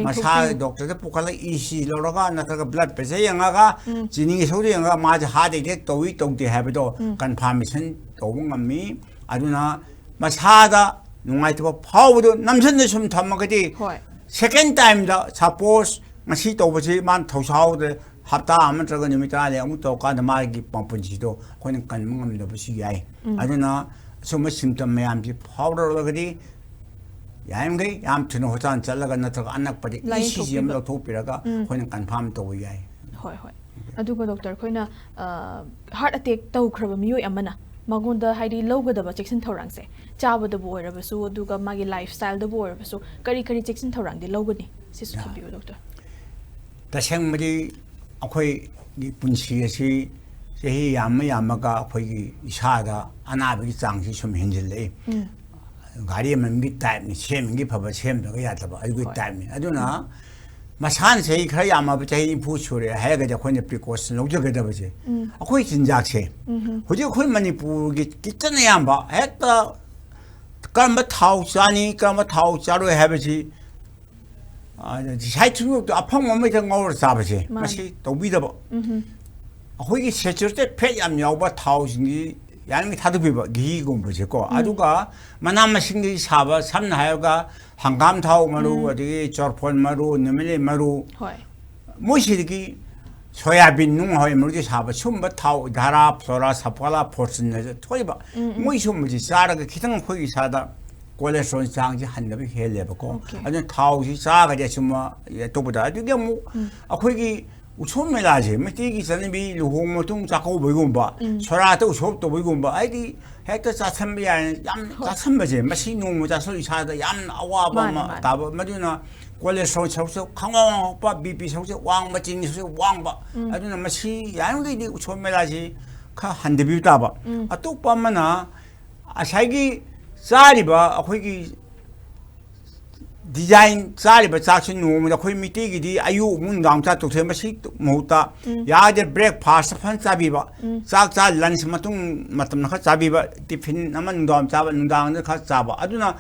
ꯃꯁꯥ ꯌꯦꯡꯊꯣꯛꯄꯤꯌꯨ꯫ ꯗꯣꯛꯇꯔꯗ ꯄꯨꯈꯠꯂꯒ ꯏ ꯁꯤ ꯂꯧꯔꯒ ꯅꯠꯇ꯭ꯔꯒ ꯕ꯭ꯂꯗ ꯄ꯭ꯔꯦꯁꯔ ꯌꯦꯡꯉꯒ ꯆꯤꯅꯤ ꯏꯁꯧꯗ ꯌꯦꯡꯉꯒ ꯃꯥꯁꯦ ꯍꯥꯔꯠ ꯑꯦꯇꯦꯛ ꯇꯧꯏ ꯇꯧꯗꯦ ꯍꯥꯏꯕꯗꯣ ꯀꯟꯐꯥꯔꯃꯦꯁꯟ ꯇꯧꯕ ꯉꯝꯃꯤ꯫ ꯑꯗꯨꯅ ꯃꯁꯥꯗ ꯅꯨꯡꯉꯥꯏꯇꯕ ꯐꯥꯎꯕꯗꯣ ꯅꯝꯁꯤꯟꯅ ꯁꯨꯝ ꯊꯝꯃꯒꯗꯤ, ꯍꯣꯏ꯫ ꯁꯦꯀꯦꯟ ꯇꯥꯏꯝꯗ, ꯁꯄꯣꯁ, ꯉꯁꯤ ꯇꯧꯕꯁꯤ ꯃꯥꯅ ꯊꯧꯁꯥꯍꯧꯗ꯭ꯔꯦ, ꯍꯞꯇꯥ ꯑꯃ ꯅꯠꯇ꯭ꯔꯒ ꯅꯨꯃꯤꯠ ꯇꯔꯥꯅꯤ ꯑꯃꯨꯛ ꯇꯧꯔꯀꯥꯟꯗ ꯃꯥꯒꯤ ꯃꯄꯨꯟꯁꯤꯗꯣ ꯑꯩꯈꯣꯏꯅ ꯀꯟꯕ ꯉꯝꯗꯕꯁꯨ ꯌꯥꯏ꯫ ꯑꯗꯨꯅ ꯑꯁꯨꯝꯕ ꯁꯤꯝꯇꯝ ꯃꯌꯥꯝꯁꯤ ꯐꯥꯎꯔꯛꯂꯒꯗꯤ ꯌꯥꯔꯤꯃꯈꯩ ꯌꯥꯝ ꯊꯨꯅ ꯍꯣꯁꯄꯤꯇꯥꯜ ꯆꯠꯂꯒ ꯅꯠꯇ꯭ꯔꯒ ꯑꯅꯛꯄꯗ ꯂꯥꯏꯌꯦꯡ ꯏ ꯁꯤ ꯖꯤ ꯑꯃ ꯊꯣꯛꯄꯤꯔꯒ ꯂꯧꯊꯣꯛꯄꯤꯔꯒ ꯎꯝ꯫ ꯑꯩꯈꯣꯏꯅ ꯀꯟꯐꯥꯔꯝ ꯇꯧꯕ ꯌꯥꯏ꯫ ꯍꯣꯏ, ꯍꯣꯏ꯫ ꯑꯗꯨꯒ ꯗꯣꯛꯇꯔ, ꯑꯩꯈꯣꯏꯅ, ꯑ, ꯍꯥꯔꯠ ꯑꯦꯇꯦꯛ ꯇꯧꯈ꯭ꯔꯕ ꯃꯤꯑꯣꯏ ꯑꯃꯅ ꯃꯉꯣꯟꯗ, ꯍꯥꯏꯗꯤ, ꯂꯧꯒꯗꯕ ꯆꯦꯛꯁꯤꯟ ꯊꯧꯔꯥꯡꯁꯦ, ꯆꯥꯕꯗꯕꯨ ꯑꯣꯏꯔꯕꯁꯨ, ꯑꯗꯨꯒ ꯃꯥꯒꯤ ꯂꯥꯏꯐ ꯁ꯭ꯇꯥꯏꯜꯗꯕꯨ ꯑꯣꯏꯔꯕꯁꯨ, ꯀꯔꯤ ꯀꯔꯤ ꯆꯦꯛꯁꯤꯟ ꯊꯧꯔꯥꯡꯗꯤ ꯂꯧꯒꯅꯤ? ꯁꯤꯁꯨ ꯌꯥ꯫ ꯊꯝꯕꯤꯌꯨ, ꯗꯣꯛꯇꯔ꯫ ꯇꯁꯦꯡꯕꯗꯤ ꯑꯩꯈꯣꯏꯒꯤ ꯄꯨꯟꯁꯤ ꯑꯁꯤ ꯆꯍꯤ ꯌꯥꯝꯃ ꯌꯥꯝꯃꯒ ꯑꯩꯈꯣꯏꯒꯤ ꯏꯁꯥꯗ ꯑꯅꯥꯕꯒꯤ ꯆꯥꯡꯁꯤ ꯁꯨꯝ ꯍꯦꯟꯖꯤꯜꯂꯛꯏ꯫ ꯎꯝ꯫ ꯒꯥꯔꯤ ꯑꯃꯒꯤ ꯇꯥꯏꯞꯅꯤ, ꯁꯦꯝꯃꯤꯒꯤ ꯐꯕ, ꯁꯦꯝꯗ꯭ꯔꯒ ꯌꯥꯗꯕ, ꯑꯗꯨꯒꯤ ꯍꯣꯏ꯫ ꯇꯥꯏꯞꯅꯤ꯫ ꯑꯗꯨꯅ ꯎꯝ꯫ ꯃꯁꯥꯅ ꯆꯍꯤ ꯈꯔ ꯌꯥꯝꯃꯕ, ꯆꯍꯤ ꯅꯤꯐꯨ ꯁꯨꯔꯦ ꯍꯥꯏꯔꯒꯗꯤ ꯑꯩꯈꯣꯏꯅ ꯄ꯭ꯔꯤꯀꯣꯁꯟ ꯂꯧꯖꯒꯗꯕꯁꯦ, ꯎꯝ꯫ ꯑꯩꯈꯣꯏ ꯆꯤꯟꯖꯥꯛꯁꯦ, ꯎꯝ꯫ ꯍꯧꯖꯤꯛ ꯑꯩꯈꯣꯏ ꯃꯅꯤꯄꯨꯔꯒꯤ ꯀꯤꯠꯆꯟ ꯑꯌꯥꯝꯕ ꯍꯦꯛꯇ ꯀꯔꯝꯕ ꯊꯥꯎ ꯆꯥꯅꯤ, ꯀꯔꯝꯕ ꯊꯥꯎ ꯆꯥꯔꯣꯏ ꯍꯥꯏꯕꯁꯤ, ꯑ, ꯗꯤꯁꯥꯏꯠ ꯁꯨꯡꯇꯧ, ꯑꯐꯪꯕ ꯑꯃ ꯍꯦꯛꯇ ꯉꯧꯔ ꯆꯥꯕꯁꯦ, ꯃꯥꯅꯤ꯫ ꯃꯁꯤ ꯇꯧꯕꯤꯗꯕ꯫ ꯎꯝ꯫ ꯑꯩꯈꯣꯏꯒꯤ ꯁꯦꯆꯨꯔꯦꯇꯦꯠ ꯐꯦꯠ ꯌꯥꯝ ꯌꯥꯎꯕ ꯊꯥꯎꯁꯤꯡꯁꯤ ꯌꯥꯔꯤꯉꯩ ꯊꯥꯗꯣꯛꯄꯤꯕ, ꯘꯤꯒꯨꯝꯕꯁꯦꯀꯣ꯫ ꯎꯝ꯫ ꯑꯗꯨꯒ ꯃꯅꯥ ꯃꯁꯤꯡꯗꯒꯤ ꯁꯥꯕ, ꯁꯝꯅ ꯍꯥꯏꯔꯒ ꯍꯪꯒꯥꯝ ꯊꯥꯎ ꯃꯔꯨ, ꯎꯝ꯫ ꯑꯗꯒꯤ ꯆꯣꯔꯐꯣꯟ ꯃꯔꯨ, ꯅꯨꯃꯤꯠꯂꯩ ꯃꯔꯨ, ꯍꯣꯏ꯫ ꯃꯣꯏꯁꯤꯗꯒꯤ ꯁꯣꯌꯥꯕꯤꯟ ꯅꯨꯡ ꯍꯋꯥꯏ ꯃꯔꯨꯗꯒꯤ ꯁꯥꯕ ꯁꯨꯝꯕ ꯊꯥꯎ, ꯙꯥꯔꯥ, ꯐ꯭ꯂꯣꯔꯥ, ꯁꯐꯣꯂꯥ, ꯐꯣꯔꯆꯨꯟ ꯊꯣꯛꯏꯕ, ꯎꯝ, ꯎꯝ꯫ ꯃꯣꯏ ꯁꯨꯝꯕꯁꯤ ꯆꯥꯔꯒ ꯈꯤꯇꯪ ꯑꯩꯈꯣꯏꯒꯤ ꯏꯁꯥꯗ ꯀꯣꯂꯦꯁꯇ꯭ꯔꯣꯜ ꯆꯥꯡꯁꯤ ꯍꯟꯊꯕ ꯍꯦꯜꯂꯦꯕꯀꯣ꯫ ꯑꯣꯀꯦ꯫ ꯑꯗꯨꯅ ꯊꯥꯎꯁꯤ ꯆꯥꯔꯒꯗꯤ ꯑꯁꯨꯝꯕ ꯑꯇꯣꯞꯄꯗ, ꯑꯗꯨꯒꯤ ꯑꯃꯨꯛ ꯎꯝ꯫ ꯑꯩꯈꯣꯏꯒꯤ ꯎꯁꯣꯞ ꯃꯦꯂꯥꯁꯦ, ꯃꯩꯇꯩꯒꯤ ꯆꯠꯅꯕꯤ, ꯂꯨꯍꯣꯡꯕ ꯃꯇꯨꯡ ꯆꯥꯛꯀꯧꯕꯒꯨꯝꯕ, ꯎꯝ꯫ ꯁꯣꯔꯥꯠꯇ ꯎꯁꯣꯞ ꯇꯧꯕꯒꯨꯝꯕ, ꯍꯥꯏꯗꯤ ꯍꯦꯛꯇ ꯆꯥꯁꯟꯕ ꯌꯥꯏ꯫ ꯌꯥꯝ ꯍꯣꯏ꯫ ꯆꯥꯁꯟꯕꯁꯦ, ꯃꯁꯤ ꯅꯣꯡꯃ ꯆꯥꯁꯜꯂ ꯏꯁꯥꯗ ꯌꯥꯝꯅ ꯑꯋꯥꯕ ꯃꯥꯅꯦ, ꯑꯃ ꯃꯥꯅꯦ꯫ ꯇꯥꯕ꯫ ꯃꯗꯨꯅ ꯀꯣꯂꯦꯁꯇ꯭ꯔꯣꯜ ꯁꯔꯨꯛꯁꯦ ꯈꯪꯋꯥꯡ ꯋꯥꯡꯉꯛꯄ, ꯕꯤ ꯄꯤ ꯁꯔꯨꯛꯁꯦ ꯋꯥꯡꯕ, ꯆꯤꯅꯤ ꯁꯔꯨꯛꯁꯦ ꯋꯥꯡꯕ꯫ ꯎꯝ꯫ ꯑꯗꯨꯅ ꯃꯁꯤ ꯌꯥꯔꯤꯃꯈꯩꯗꯤ ꯎꯁꯣꯞ ꯃꯦꯂꯥꯁꯤ ꯈꯔ ꯍꯟꯊꯕꯤꯕ ꯇꯥꯕ꯫ ꯎꯝ꯫ ꯑꯇꯣꯞꯄ ꯑꯃꯅ ꯉꯁꯥꯏꯒꯤ ꯆꯥꯔꯤꯕ ꯑꯩꯈꯣꯏꯒꯤ ꯗꯤꯖꯥꯏꯟ, ꯆꯥꯔꯤꯕ ꯆꯥꯛꯁꯤ ꯅꯣꯡꯃꯗ ꯑꯩꯈꯣꯏ ꯃꯤꯇꯩꯒꯤꯗꯤ ꯑꯌꯨꯛ ꯑꯃꯨꯛ ꯅꯨꯡꯗꯥꯡ ꯆꯥ ꯇꯧꯊꯣꯛꯑꯦ꯫ ꯃꯁꯤ ꯃꯍꯨꯠꯇ ꯎꯝ꯫ ꯌꯥꯔꯗꯤ ꯕ꯭ꯔꯦꯛꯐꯥꯁ ꯐꯖꯅ ꯆꯥꯕꯤꯕ, ꯎꯝ꯫ ꯆꯥꯛ ꯆꯥ ꯂꯟꯁ ꯃꯇꯨꯡ ꯃꯇꯝꯗ ꯈꯔ ꯆꯥꯕꯤꯕ, ꯇꯤꯐꯤꯟ ꯑꯃ ꯅꯨꯡꯗꯥꯡ ꯆꯥꯕ, ꯅꯨꯡꯗꯥꯡꯗ ꯈꯔ ꯆꯥꯕ꯫ ꯑꯗꯨꯅ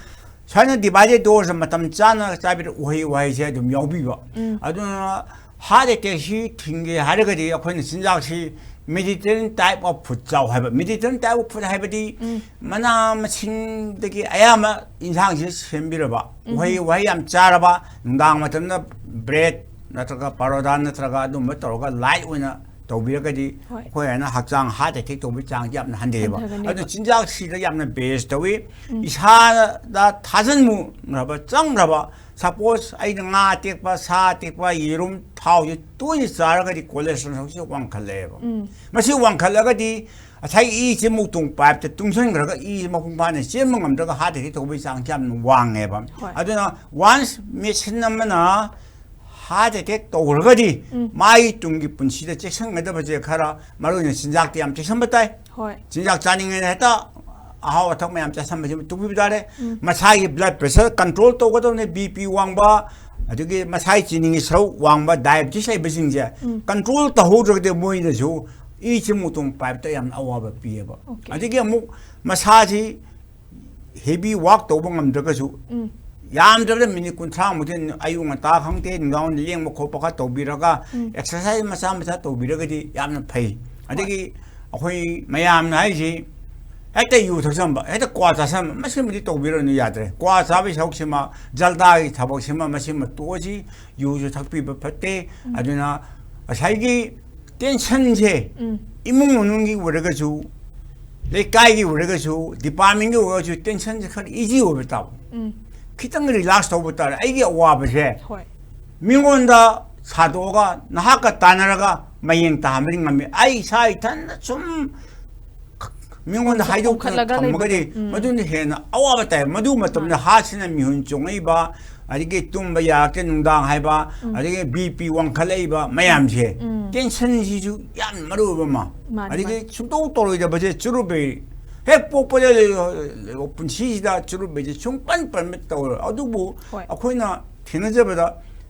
ꯁꯨꯃꯥꯏꯅ ꯗꯤꯚꯥꯏꯗꯦꯠ ꯗꯣꯁ ꯃꯇꯝ ꯆꯥꯅ ꯆꯥꯕꯤꯔ ꯎꯍꯩ ꯋꯥꯍꯩꯁꯦ ꯑꯗꯨꯝ ꯌꯥꯎꯕꯤꯕ꯫ ꯎꯝ꯫ ꯑꯗꯨꯅ ꯍꯥꯔꯠ ꯑꯦꯇꯦꯛꯁꯤ ꯊꯤꯡꯒꯦ ꯍꯥꯏꯔꯒꯗꯤ ꯑꯩꯈꯣꯏꯅ ꯆꯤꯟꯖꯥꯛꯁꯤ Mediterranean type of food ꯆꯥꯎ ꯍꯥꯏꯕ꯫ Mediterranean type of food ꯍꯥꯏꯕꯗꯤ ꯎꯝ꯫ ꯃꯅꯥ ꯃꯁꯤꯡꯗꯒꯤ ꯑꯌꯥꯝꯕ ꯏꯟꯁꯥꯡꯁꯤ ꯁꯦꯝꯕꯤꯔꯕ, ꯎꯝ꯫ ꯎꯍꯩ ꯋꯥꯍꯩ ꯌꯥꯝ ꯆꯥꯔꯕ, ꯅꯨꯡꯗꯥꯡ ꯃꯇꯝꯗ ꯕ꯭ꯔꯦꯗ ꯅꯠꯇ꯭ꯔꯒ ꯄꯔꯣꯗꯥ ꯅꯠꯇ꯭ꯔꯒ ꯑꯗꯨꯝꯕ ꯇꯧꯔꯒ ꯂꯥꯏꯠ ꯑꯣꯏꯅ ꯇꯧꯕꯤꯔꯒꯗꯤ ꯍꯣꯏ꯫ ꯑꯩꯈꯣꯏ ꯍꯥꯏꯅ ꯍꯛꯆꯥꯡ ꯍꯥꯔꯠ ꯑꯦꯇꯦꯛ ꯇꯧꯕꯒꯤ ꯆꯥꯡꯁꯤ ꯌꯥꯝꯅ ꯍꯟꯊꯩꯌꯦꯕ꯫ ꯍꯟꯊꯒꯅꯦꯕ꯫ ꯑꯗꯨꯅ ꯆꯤꯟꯖꯥꯛꯁꯤꯗ ꯌꯥꯝꯅ ꯕꯦꯁ ꯇꯧꯏ꯫ ꯎꯝ꯫ ꯏꯁꯥꯗ ꯊꯥꯖꯤꯟꯃꯨꯅꯕ ꯆꯪꯈ꯭ꯔꯕ, ꯁꯄꯣꯁ ꯑꯩꯅ ꯉꯥ ꯑꯇꯦꯛꯄ, ꯁꯥ ꯑꯇꯦꯛꯄ, ꯌꯦꯔꯨꯝ, ꯊꯥꯎꯁꯦ ꯇꯣꯏꯅ ꯆꯥꯔꯒꯗꯤ ꯀꯣꯂꯦꯁꯇ꯭ꯔꯣꯜꯁꯦ ꯋꯥꯡꯈꯠꯂꯛꯑꯦꯕ꯫ ꯎꯝ꯫ ꯃꯁꯤ ꯋꯥꯡꯈꯠꯂꯒꯗꯤ ꯉꯁꯥꯏ ꯏꯁꯦ ꯃꯨꯛꯇꯣꯡ ꯄꯥꯏꯞꯇ ꯇꯨꯡꯁꯤꯟꯈ꯭ꯔꯒ ꯏꯁꯦ ꯃꯄꯨꯡ ꯐꯥꯅ ꯆꯦꯟꯕ ꯉꯝꯗ꯭ꯔꯒ ꯍꯥꯔꯠ ꯑꯦꯇꯦꯛ ꯇꯧꯕꯒꯤ ꯆꯥꯡꯁꯦ ꯌꯥꯝꯅ ꯋꯥꯡꯉꯦꯕ꯫ ꯍꯣꯏ꯫ ꯑꯗꯨꯅ ꯋꯥꯟꯁ ꯃꯦꯁꯤꯟ ꯑꯃꯅ ꯍꯥꯔꯠ ꯑꯦꯇꯦꯛ ꯇꯧꯈ꯭ꯔꯒꯗꯤ ꯎꯝ꯫ ꯃꯥꯒꯤ ꯇꯨꯡꯒꯤ ꯄꯨꯟꯁꯤꯗ ꯆꯦꯛꯁꯤꯟꯒꯗꯕꯁꯦ ꯈꯔ ꯃꯔꯨ ꯑꯣꯏꯅ ꯆꯤꯟꯖꯥꯛꯇ ꯌꯥꯝ ꯆꯦꯛꯁꯤꯟꯕ ꯇꯥꯏ꯫ ꯍꯣꯏ꯫ ꯆꯤꯟꯖꯥꯛ ꯆꯥꯅꯤꯡꯉꯦꯅ ꯍꯦꯛꯇ ꯑꯍꯥꯎ ꯑꯊꯨꯝ ꯃꯌꯥꯝ ꯆꯥꯁꯤꯟꯕꯁꯤ ꯇꯣꯛꯄꯤꯕ ꯇꯥꯔꯦ꯫ ꯎꯝ꯫ ꯃꯁꯥꯒꯤ ꯕ꯭ꯂꯗ ꯄ꯭ꯔꯦꯁꯔ ꯀꯟꯇ꯭ꯔꯣꯜ ꯇꯧꯒꯗꯕꯅꯤ꯫ ꯕꯤ ꯄꯤ ꯋꯥꯡꯕ, ꯑꯗꯒꯤ ꯃꯁꯥꯒꯤ ꯆꯤꯅꯤꯒꯤ ꯁꯔꯨꯛ ꯋꯥꯡꯕ, ꯗꯥꯏꯕꯦꯇꯤꯁ ꯂꯩꯕꯁꯤꯡꯁꯦ ꯎꯝ꯫ ꯀꯟꯇ꯭ꯔꯣꯜ ꯇꯧꯍꯧꯗ꯭ꯔꯒꯗꯤ ꯃꯣꯏꯗꯁꯨ ꯏꯁꯤ ꯃꯨꯛꯇꯣꯡ ꯄꯥꯏꯞꯇ ꯌꯥꯝꯅ ꯑꯋꯥꯕ ꯄꯤꯌꯦꯕ꯫ ꯑꯣꯀꯦ꯫ ꯑꯗꯒꯤ ꯑꯃꯨꯛ ꯃꯁꯥꯁꯤ ꯍꯦꯚꯤ ꯋꯥꯛ ꯇꯧꯕ ꯉꯝꯗ꯭ꯔꯒꯁꯨ ꯎꯝ꯫ ꯌꯥꯝꯗ꯭ꯔꯕꯗ ꯃꯤꯅꯤꯠ ꯀꯨꯟꯊ꯭ꯔꯥꯃꯨꯛꯇꯤ ꯑꯌꯨꯛ ꯉꯟꯇꯥ ꯈꯪꯗꯦ, ꯅꯨꯡꯗꯥꯡ ꯂꯦꯡꯕ ꯈꯣꯠꯄ ꯈꯔ ꯇꯧꯕꯤꯔꯒ ꯎꯝ꯫ ꯑꯦꯛꯁꯔꯁꯥꯏꯁ ꯃꯆꯥ ꯃꯆꯥ ꯇꯧꯕꯤꯔꯒꯗꯤ ꯌꯥꯝꯅ ꯐꯩ꯫ ꯑꯗꯒꯤ ꯑꯩꯈꯣꯏ ꯃꯌꯥꯝꯅ ꯍꯥꯏꯁꯤ ꯍꯦꯛꯇ ꯌꯨ ꯊꯛꯆꯟꯕ, ꯍꯦꯛꯇ ꯀ꯭ꯋꯥ ꯆꯥꯁꯟꯕ, ꯃꯁꯤꯃꯗꯤ ꯇꯧꯕꯤꯔꯨꯅꯨ, ꯌꯥꯗ꯭ꯔꯦ꯫ ꯀ꯭ꯋꯥ ꯆꯥꯕꯒꯤ ꯁꯔꯨꯛꯁꯤꯃ, ꯖꯜꯗꯥꯒꯤ ꯊꯕꯛꯁꯤꯃ, ꯃꯁꯤꯃ ꯇꯣꯛꯑꯁꯤ꯫ ꯌꯨꯁꯨ ꯊꯛꯄꯤꯕ ꯐꯠꯇꯦ꯫ ꯎꯝ꯫ ꯑꯗꯨꯅ ꯉꯁꯥꯏꯒꯤ ꯇꯦꯟꯁꯟꯁꯦ ꯎꯝ꯫ ꯏꯃꯨꯡ ꯃꯅꯨꯡꯒꯤ ꯑꯣꯏꯔꯒꯁꯨ, ꯂꯩꯀꯥꯏꯒꯤ ꯑꯣꯏꯔꯒꯁꯨ, ꯗꯤꯄꯥꯔꯠꯃꯦꯟꯒꯤ ꯑꯣꯏꯔꯒꯁꯨ ꯇꯦꯟꯁꯟꯁꯦ ꯈꯔ ꯏꯖꯤ ꯑꯣꯏꯕ ꯇꯥꯕ꯫ ꯎꯝ꯫ ꯈꯤꯇꯪ ꯔꯤꯂꯦꯛꯁ ꯇꯧꯕ ꯇꯥꯔꯦ꯫ ꯑꯩꯒꯤ ꯑꯋꯥꯕꯁꯦ ꯍꯣꯏ꯫ ꯃꯤꯉꯣꯟꯗ ꯁꯥꯗꯣꯛꯑꯒ, ꯅꯍꯥꯛꯀ ꯇꯥꯟꯅꯔꯒ ꯃꯌꯦꯡ ꯇꯥꯍꯟꯕꯗꯤ ꯉꯝꯃꯤ꯫ ꯑꯩ ꯏꯁꯥ ꯏꯊꯟꯗ ꯁꯨꯝ ꯃꯤꯉꯣꯟꯗ ꯍꯥꯏꯗꯣꯛꯇꯅ ꯈꯣꯝꯈꯠꯂꯒ ꯊꯝꯃꯒꯗꯤ ꯂꯩꯕꯗꯣ꯫ ꯎꯝ꯫ ꯃꯗꯨꯅ ꯍꯦꯟꯅ ꯑꯋꯥꯕ ꯇꯥꯏ꯫ ꯃꯗꯨ ꯃꯇꯝꯗ ꯃꯥꯅꯦ꯫ ꯍꯥꯔꯠꯁꯤꯅ ꯃꯤꯍꯨꯟ ꯆꯣꯡꯉꯛꯏꯕ, ꯑꯗꯒꯤ ꯇꯨꯝꯕ ꯌꯥꯔꯛꯇꯦ ꯅꯨꯡꯗꯥꯡ ꯍꯥꯏꯕ, ꯑꯗꯒꯤ ꯕꯤ ꯄꯤ ꯋꯥꯡꯈꯠꯂꯛꯏꯕ ꯃꯌꯥꯝꯁꯦ, ꯇꯦꯟꯁꯟꯁꯤꯁꯨ ꯌꯥꯝ ꯃꯔꯨ ꯑꯣꯏꯕ ꯑꯃ꯫ ꯃꯥꯅꯤ, ꯑꯗꯒꯤ ꯃꯥꯅꯤ꯫ ꯁꯨꯡꯇꯧ ꯇꯧꯔꯣꯏꯗꯕꯁꯦ ꯆꯨꯔꯨꯞ ꯍꯦꯛ, ꯍꯦꯛ ꯄꯣꯛꯄꯗ ꯂꯩ-, ꯂꯩ-, ꯄꯨꯟꯁꯤꯁꯤꯗ ꯆꯨꯔꯨꯞ ꯍꯥꯏꯁꯦ ꯁꯨꯡꯄꯟ ꯄꯟꯕ ꯇꯧꯔꯣꯏ꯫ ꯑꯗꯨꯕꯨ ꯍꯣꯏ꯫ ꯑꯩꯈꯣꯏꯅ ꯊꯦꯡꯅꯖꯕꯗ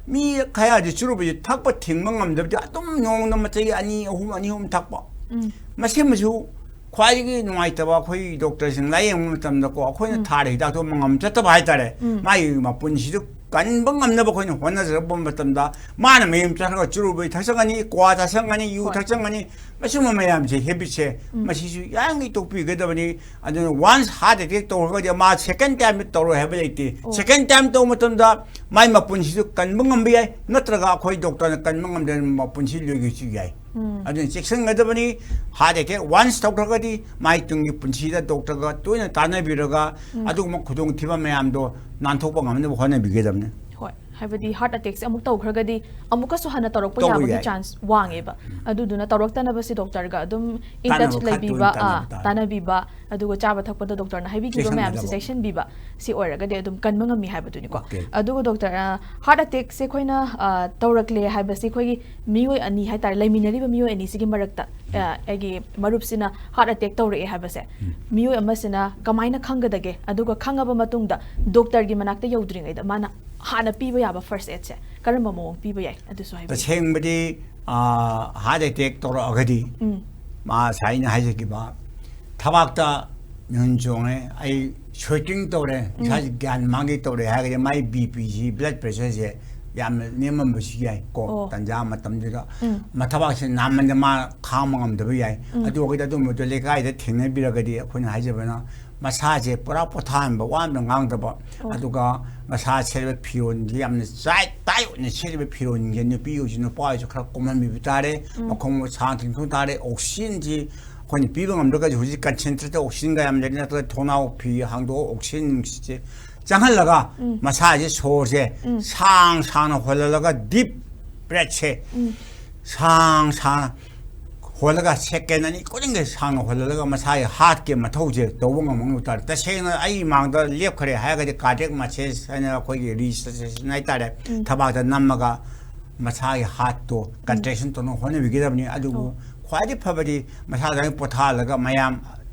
ꯃꯤ ꯈꯔꯗꯤ ꯆꯨꯔꯨꯞ ꯍꯥꯏꯁꯦ ꯊꯛꯄ ꯊꯤꯡꯕ ꯉꯝꯗꯕꯗꯤ ꯑꯗꯨꯝ ꯅꯣꯡꯃꯗ ꯃꯆꯩ ꯑꯅꯤ ꯑꯍꯨꯝ, ꯑꯅꯤ ꯑꯍꯨꯝ ꯊꯛꯄ꯫ ꯎꯝ꯫ ꯃꯁꯤꯃꯁꯨ ꯈ꯭ꯋꯥꯏꯗꯒꯤ ꯅꯨꯡꯉꯥꯏꯇꯕ ꯑꯩꯈꯣꯏ ꯗꯣꯛꯇꯔꯁꯤꯡ ꯂꯥꯌꯦꯡꯕ ꯃꯇꯝꯗꯀꯣ, ꯑꯩꯈꯣꯏꯅ ꯎꯝ꯫ ꯊꯥꯔꯤ ꯍꯤꯗꯥꯛꯇꯣ ꯃꯉꯝ ꯆꯠꯇꯕ ꯍꯥꯏꯇꯥꯔꯦ꯫ ꯎꯝ꯫ ꯃꯥꯒꯤ ꯃꯄꯨꯟꯁꯤꯗ ꯀꯟꯕ ꯉꯝꯅꯕ ꯑꯩꯈꯣꯏꯅ ꯍꯣꯠꯅꯖꯔꯛꯄ ꯃꯇꯝꯗ, ꯃꯥꯅ ꯃꯌꯨꯝ ꯆꯠꯈ꯭ꯔꯒ ꯆꯨꯔꯨꯞ ꯊꯛꯆꯪꯒꯅꯤ, ꯀ꯭ꯋꯥ ꯊꯛꯆꯪꯒꯅꯤ, ꯌꯨ ꯍꯣꯏ꯫ ꯊꯛꯆꯪꯒꯅꯤ, ꯃꯁꯤꯒꯨꯝꯕ ꯃꯌꯥꯝꯁꯦ, ꯍꯦꯕꯤꯠꯁꯦ, ꯎꯝ꯫ ꯃꯁꯤꯁꯨ ꯌꯥꯔꯤꯉꯩ ꯇꯣꯛꯄꯤꯒꯗꯕꯅꯤ꯫ ꯑꯗꯨꯅ ꯋꯥꯟꯁ ꯍꯥꯔꯠ ꯑꯦꯇꯦꯛ ꯇꯧꯔꯒꯗꯤ ꯃꯥ ꯁꯦꯀꯦꯟ ꯇꯥꯏꯝꯗ ꯇꯧꯔꯣꯏ ꯍꯥꯏꯕ ꯂꯩꯇꯦ꯫ ꯑꯣ꯫ ꯁꯦꯀꯦꯟ ꯇꯥꯏꯝ ꯇꯧꯕ ꯃꯇꯝꯗ ꯃꯥꯏ ꯃꯄꯨꯟꯁꯤꯁꯨ ꯀꯟꯕ ꯉꯝꯕ ꯌꯥꯏ, ꯅꯠꯇ꯭ꯔꯒ ꯑꯩꯈꯣꯏ ꯗꯣꯛꯇꯔꯅ ꯀꯟꯕ ꯉꯝꯗꯅ ꯃꯄꯨꯟꯁꯤ ꯂꯣꯏꯒꯦꯁꯨ ꯌꯥꯏ꯫ ꯎꯝ꯫ ꯑꯗꯨꯅ ꯆꯦꯛꯁꯤꯟꯒꯗꯕꯅꯤ꯫ ꯍꯥꯔꯠ ꯑꯦꯇꯦꯛ ꯋꯥꯟꯁ ꯇꯧꯈ꯭ꯔꯒꯗꯤ ꯃꯥꯏ ꯇꯨꯡꯒꯤ ꯄꯨꯟꯁꯤꯗ ꯗꯣꯛꯇꯔꯒ ꯇꯣꯏꯅ ꯇꯥꯟꯅꯕꯤꯔꯒ, ꯎꯝ꯫ ꯑꯗꯨꯒꯨꯝꯕ ꯈꯨꯗꯣꯡꯊꯤꯕ ꯃꯌꯥꯝꯗꯣ ꯅꯥꯟꯊꯣꯛꯄ ꯉꯝꯅꯕ ꯍꯣꯠꯅꯕꯤꯒꯗꯕꯅꯤ꯫ ꯍꯣꯏ, ꯍꯥꯏꯕꯗꯤ ꯍꯥꯔꯠ ꯑꯦꯇꯦꯛꯁꯦ ꯑꯃꯨꯛ ꯇꯧꯈ꯭ꯔꯒꯗꯤ ꯑꯃꯨꯛꯀꯁꯨ ꯍꯟꯅ ꯇꯧꯔꯛꯄ ꯇꯧꯕ ꯌꯥꯕꯒꯤ ꯌꯥꯏ꯫ ꯆꯥꯟꯁ ꯋꯥꯡꯉꯦꯕ꯫ ꯑꯗꯨꯗꯨꯅ ꯇꯧꯔꯛꯇꯅꯕꯁꯤ ꯗꯣꯛꯇꯔꯒ ꯑꯗꯨꯝ ꯏꯟ ꯇꯥꯟꯅꯕ ꯇꯆ ꯈꯔ ꯂꯩꯕꯤꯕ, ꯇꯣꯏꯅ ꯑꯥ, ꯇꯥꯟꯅꯕ ꯇꯥꯔꯦ꯫ ꯇꯥꯟꯅꯕꯤꯕ, ꯑꯗꯨꯒ ꯆꯥꯕ ꯊꯛꯄꯗ ꯗꯣꯛꯇꯔꯅ ꯍꯥꯏꯕꯤꯈꯤꯕ ꯃꯌꯥꯝꯁꯦ ꯆꯦꯛꯁꯤꯟꯒꯗꯕ꯫ ꯆꯦꯛꯁꯤꯟꯕꯤꯕ, ꯁꯤ ꯑꯣꯏꯔꯒꯗꯤ ꯑꯗꯨꯝ ꯀꯟꯕ ꯉꯝꯃꯤ ꯍꯥꯏꯕꯗꯨꯅꯤꯀꯣ꯫ ꯑꯣꯀꯦ꯫ ꯑꯗꯨꯒ ꯗꯣꯛꯇꯔ, ꯑ, ꯍꯥꯔꯠ ꯑꯦꯇꯦꯛꯁꯦ ꯑꯩꯈꯣꯏꯅ, ꯑ, ꯇꯧꯔꯛꯂꯦ ꯍꯥꯏꯕꯁꯤ ꯑꯩꯈꯣꯏꯒꯤ ꯃꯤꯑꯣꯏ ꯑꯅꯤ ꯍꯥꯏꯇꯥꯔꯦ, ꯂꯩꯃꯤꯟꯅꯔꯤꯕ ꯃꯤꯑꯣꯏ ꯑꯅꯤꯁꯤꯒꯤ ꯃꯔꯛꯇ, ꯑ, ꯑꯩꯒꯤ ꯃꯔꯨꯞꯁꯤꯅ ꯍꯥꯔꯠ ꯑꯦꯇꯦꯛ ꯇꯧꯔꯛꯑꯦ ꯍꯥꯏꯕꯁꯦ, ꯃꯤꯑꯣꯏ ꯑꯃꯁꯤꯅ ꯀꯃꯥꯏꯅ ꯈꯪꯒꯗꯒꯦ? ꯑꯗꯨꯒ ꯈꯪꯉꯕ ꯃꯇꯨꯡꯗ ꯗꯣꯛꯇꯔꯒꯤ ꯃꯅꯥꯛꯇ ꯌꯧꯗ꯭ꯔꯤꯉꯩꯗ ꯃꯥꯅ ꯍꯥꯟꯅ ꯄꯤꯕ ꯌꯥꯕ ꯐꯥꯔꯁ ꯑꯦꯗꯁꯦ ꯀꯔꯝꯕ ꯃꯑꯣꯡ ꯄꯤꯕ ꯌꯥꯏ? ꯑꯗꯨꯁꯨ ꯍꯥꯏꯕꯤꯌꯨ꯫ ꯇꯁꯦꯡꯕꯗꯤ, ꯑ, ꯍꯥꯔꯠ ꯑꯦꯇꯦꯛ ꯇꯧꯔꯛꯑꯒꯗꯤ, ꯎꯝ꯫ ꯃꯥ ꯉꯁꯥꯏ ꯑꯩꯅ ꯍꯥꯏꯖꯈꯤꯕ, ꯊꯕꯥꯛꯇ ꯃꯤꯍꯨꯟ ꯆꯣꯡꯉꯦ, ꯑꯩ ꯁ꯭ꯋꯦꯇꯤꯡ ꯇꯧꯔꯦ, ꯎꯝ꯫ ꯏꯁꯥꯁꯦ ꯒ꯭ꯌꯥꯟ ꯃꯥꯡꯒꯦ ꯇꯧꯔꯦ ꯍꯥꯏꯔꯒꯗꯤ ꯃꯥꯏ ꯕꯤ ꯄꯤꯁꯤ, ꯕ꯭ꯂꯗ ꯄ꯭ꯔꯦꯁꯔꯁꯦ ꯌꯥꯝꯅ ꯅꯦꯝꯃꯝꯕꯁꯨ ꯌꯥꯏ ꯀꯣ, ꯑꯣ꯫ ꯇꯟꯖꯥ ꯃꯇꯝꯗꯨꯗ꯫ ꯎꯝ꯫ ꯃꯊꯕꯥꯛꯁꯦ ꯅꯥꯃꯟꯗ ꯃꯥ ꯈꯥꯡꯕ ꯉꯝꯗꯕ ꯌꯥꯏ꯫ ꯎꯝ꯫ ꯑꯗꯨ ꯑꯣꯏꯔꯒꯗꯤ ꯑꯗꯨꯝꯕꯗꯣ ꯂꯩꯀꯥꯏꯗ ꯊꯦꯡꯅꯕꯤꯔꯒꯗꯤ ꯑꯩꯈꯣꯏꯅ ꯍꯥꯏꯖꯕꯅ ꯃꯁꯥꯁꯦ ꯄꯨꯔꯥ ꯄꯣꯊꯥꯍꯟꯕ, ꯋꯥ ꯑꯃ ꯉꯥꯡꯗꯕ, ꯑꯣ꯫ ꯑꯗꯨꯒ ꯃꯁꯥ ꯁꯦꯠꯂꯤꯕ ꯐꯤꯔꯣꯜꯁꯦ ꯌꯥꯝꯅ ꯆꯥꯏꯠ ꯇꯥꯏꯠ ꯑꯣꯏꯅ ꯁꯦꯠꯂꯤꯕ ꯐꯤꯔꯣꯜꯁꯦ ꯅꯨꯄꯤ ꯑꯣꯏꯁꯨ ꯅꯨꯄꯥ ꯑꯣꯏꯁꯨ ꯈꯔ ꯀꯣꯝꯍꯟꯕꯤꯕ ꯇꯥꯔꯦ꯫ ꯎꯝ꯫ ꯃꯈꯣꯡ ꯁꯥꯡ ꯇꯤꯡꯊꯣꯛ ꯇꯥꯔꯦ꯫ ꯑꯣꯛꯁꯤꯖꯦꯟꯁꯤ ꯑꯩꯈꯣꯏꯅ ꯄꯤꯕ ꯉꯝꯗ꯭ꯔꯒꯁꯨ ꯍꯧꯖꯤꯛ ꯀꯟꯁꯦꯟꯇ꯭ꯔꯦꯇꯦꯗ ꯑꯣꯛꯁꯤꯖꯦꯟꯒ ꯌꯥꯝ ꯂꯩꯔꯦ, ꯅꯠꯇ꯭ꯔꯒ ꯊꯣꯡꯅꯥꯎ ꯐꯤ ꯍꯥꯡꯗꯣꯛꯑꯒ ꯑꯣꯛꯁꯤꯖꯦꯟ ꯅꯨꯡꯁꯤꯠꯁꯦ ꯆꯪꯍꯜꯂꯒ ꯎꯝ꯫ ꯃꯁꯥꯁꯦ ꯁꯣꯔꯁꯦ ꯎꯝ꯫ ꯁꯥꯡ ꯁꯥꯡꯅ ꯍꯣꯜꯍꯜꯂꯒ ꯗꯤꯞ ꯕ꯭ꯔꯦꯠꯁꯦ ꯎꯝ꯫ ꯁꯥꯡ ꯁꯥꯡꯅ ꯍꯣꯜꯂꯒ ꯁꯦꯀꯦꯟ ꯑꯅꯤ ꯈꯨꯗꯤꯡꯒꯤ ꯁꯥꯡꯅ ꯍꯣꯜꯍꯜꯂꯒ ꯃꯁꯥꯒꯤ ꯍꯥꯔꯠꯀꯤ ꯃꯊꯧꯁꯦ ꯇꯧꯕ ꯉꯝꯍꯟꯕ ꯇꯥꯔꯦ꯫ ꯇꯁꯦꯡꯅ ꯑꯩ ꯃꯥꯡꯗ ꯂꯦꯞꯈ꯭ꯔꯦ ꯍꯥꯏꯔꯒꯗꯤ ꯀꯥꯔꯗꯤꯌꯛ ꯃꯁꯦꯖ ꯍꯥꯏꯅ ꯑꯩꯈꯣꯏꯒꯤ ꯔꯤꯁꯁꯟ ꯍꯥꯏꯇꯥꯔꯦ, ꯎꯝ꯫ ꯊꯕꯥꯛꯇ ꯅꯝꯃꯒ ꯃꯁꯥꯒꯤ ꯍꯥꯔꯠꯇꯣ ꯎꯝ꯫ ꯀꯟꯇ꯭ꯔꯦꯛꯁꯟ ꯇꯧꯅꯕ ꯍꯣꯠꯅꯕꯤꯒꯗꯕꯅꯤ꯫ ꯑꯗꯨꯕꯨ ꯑꯣ꯫ ꯈ꯭ꯋꯥꯏꯗꯒꯤ ꯐꯕꯗꯤ ꯃꯁꯥꯗ ꯄꯣꯊꯥꯍꯜꯂꯒ ꯃꯌꯥꯝ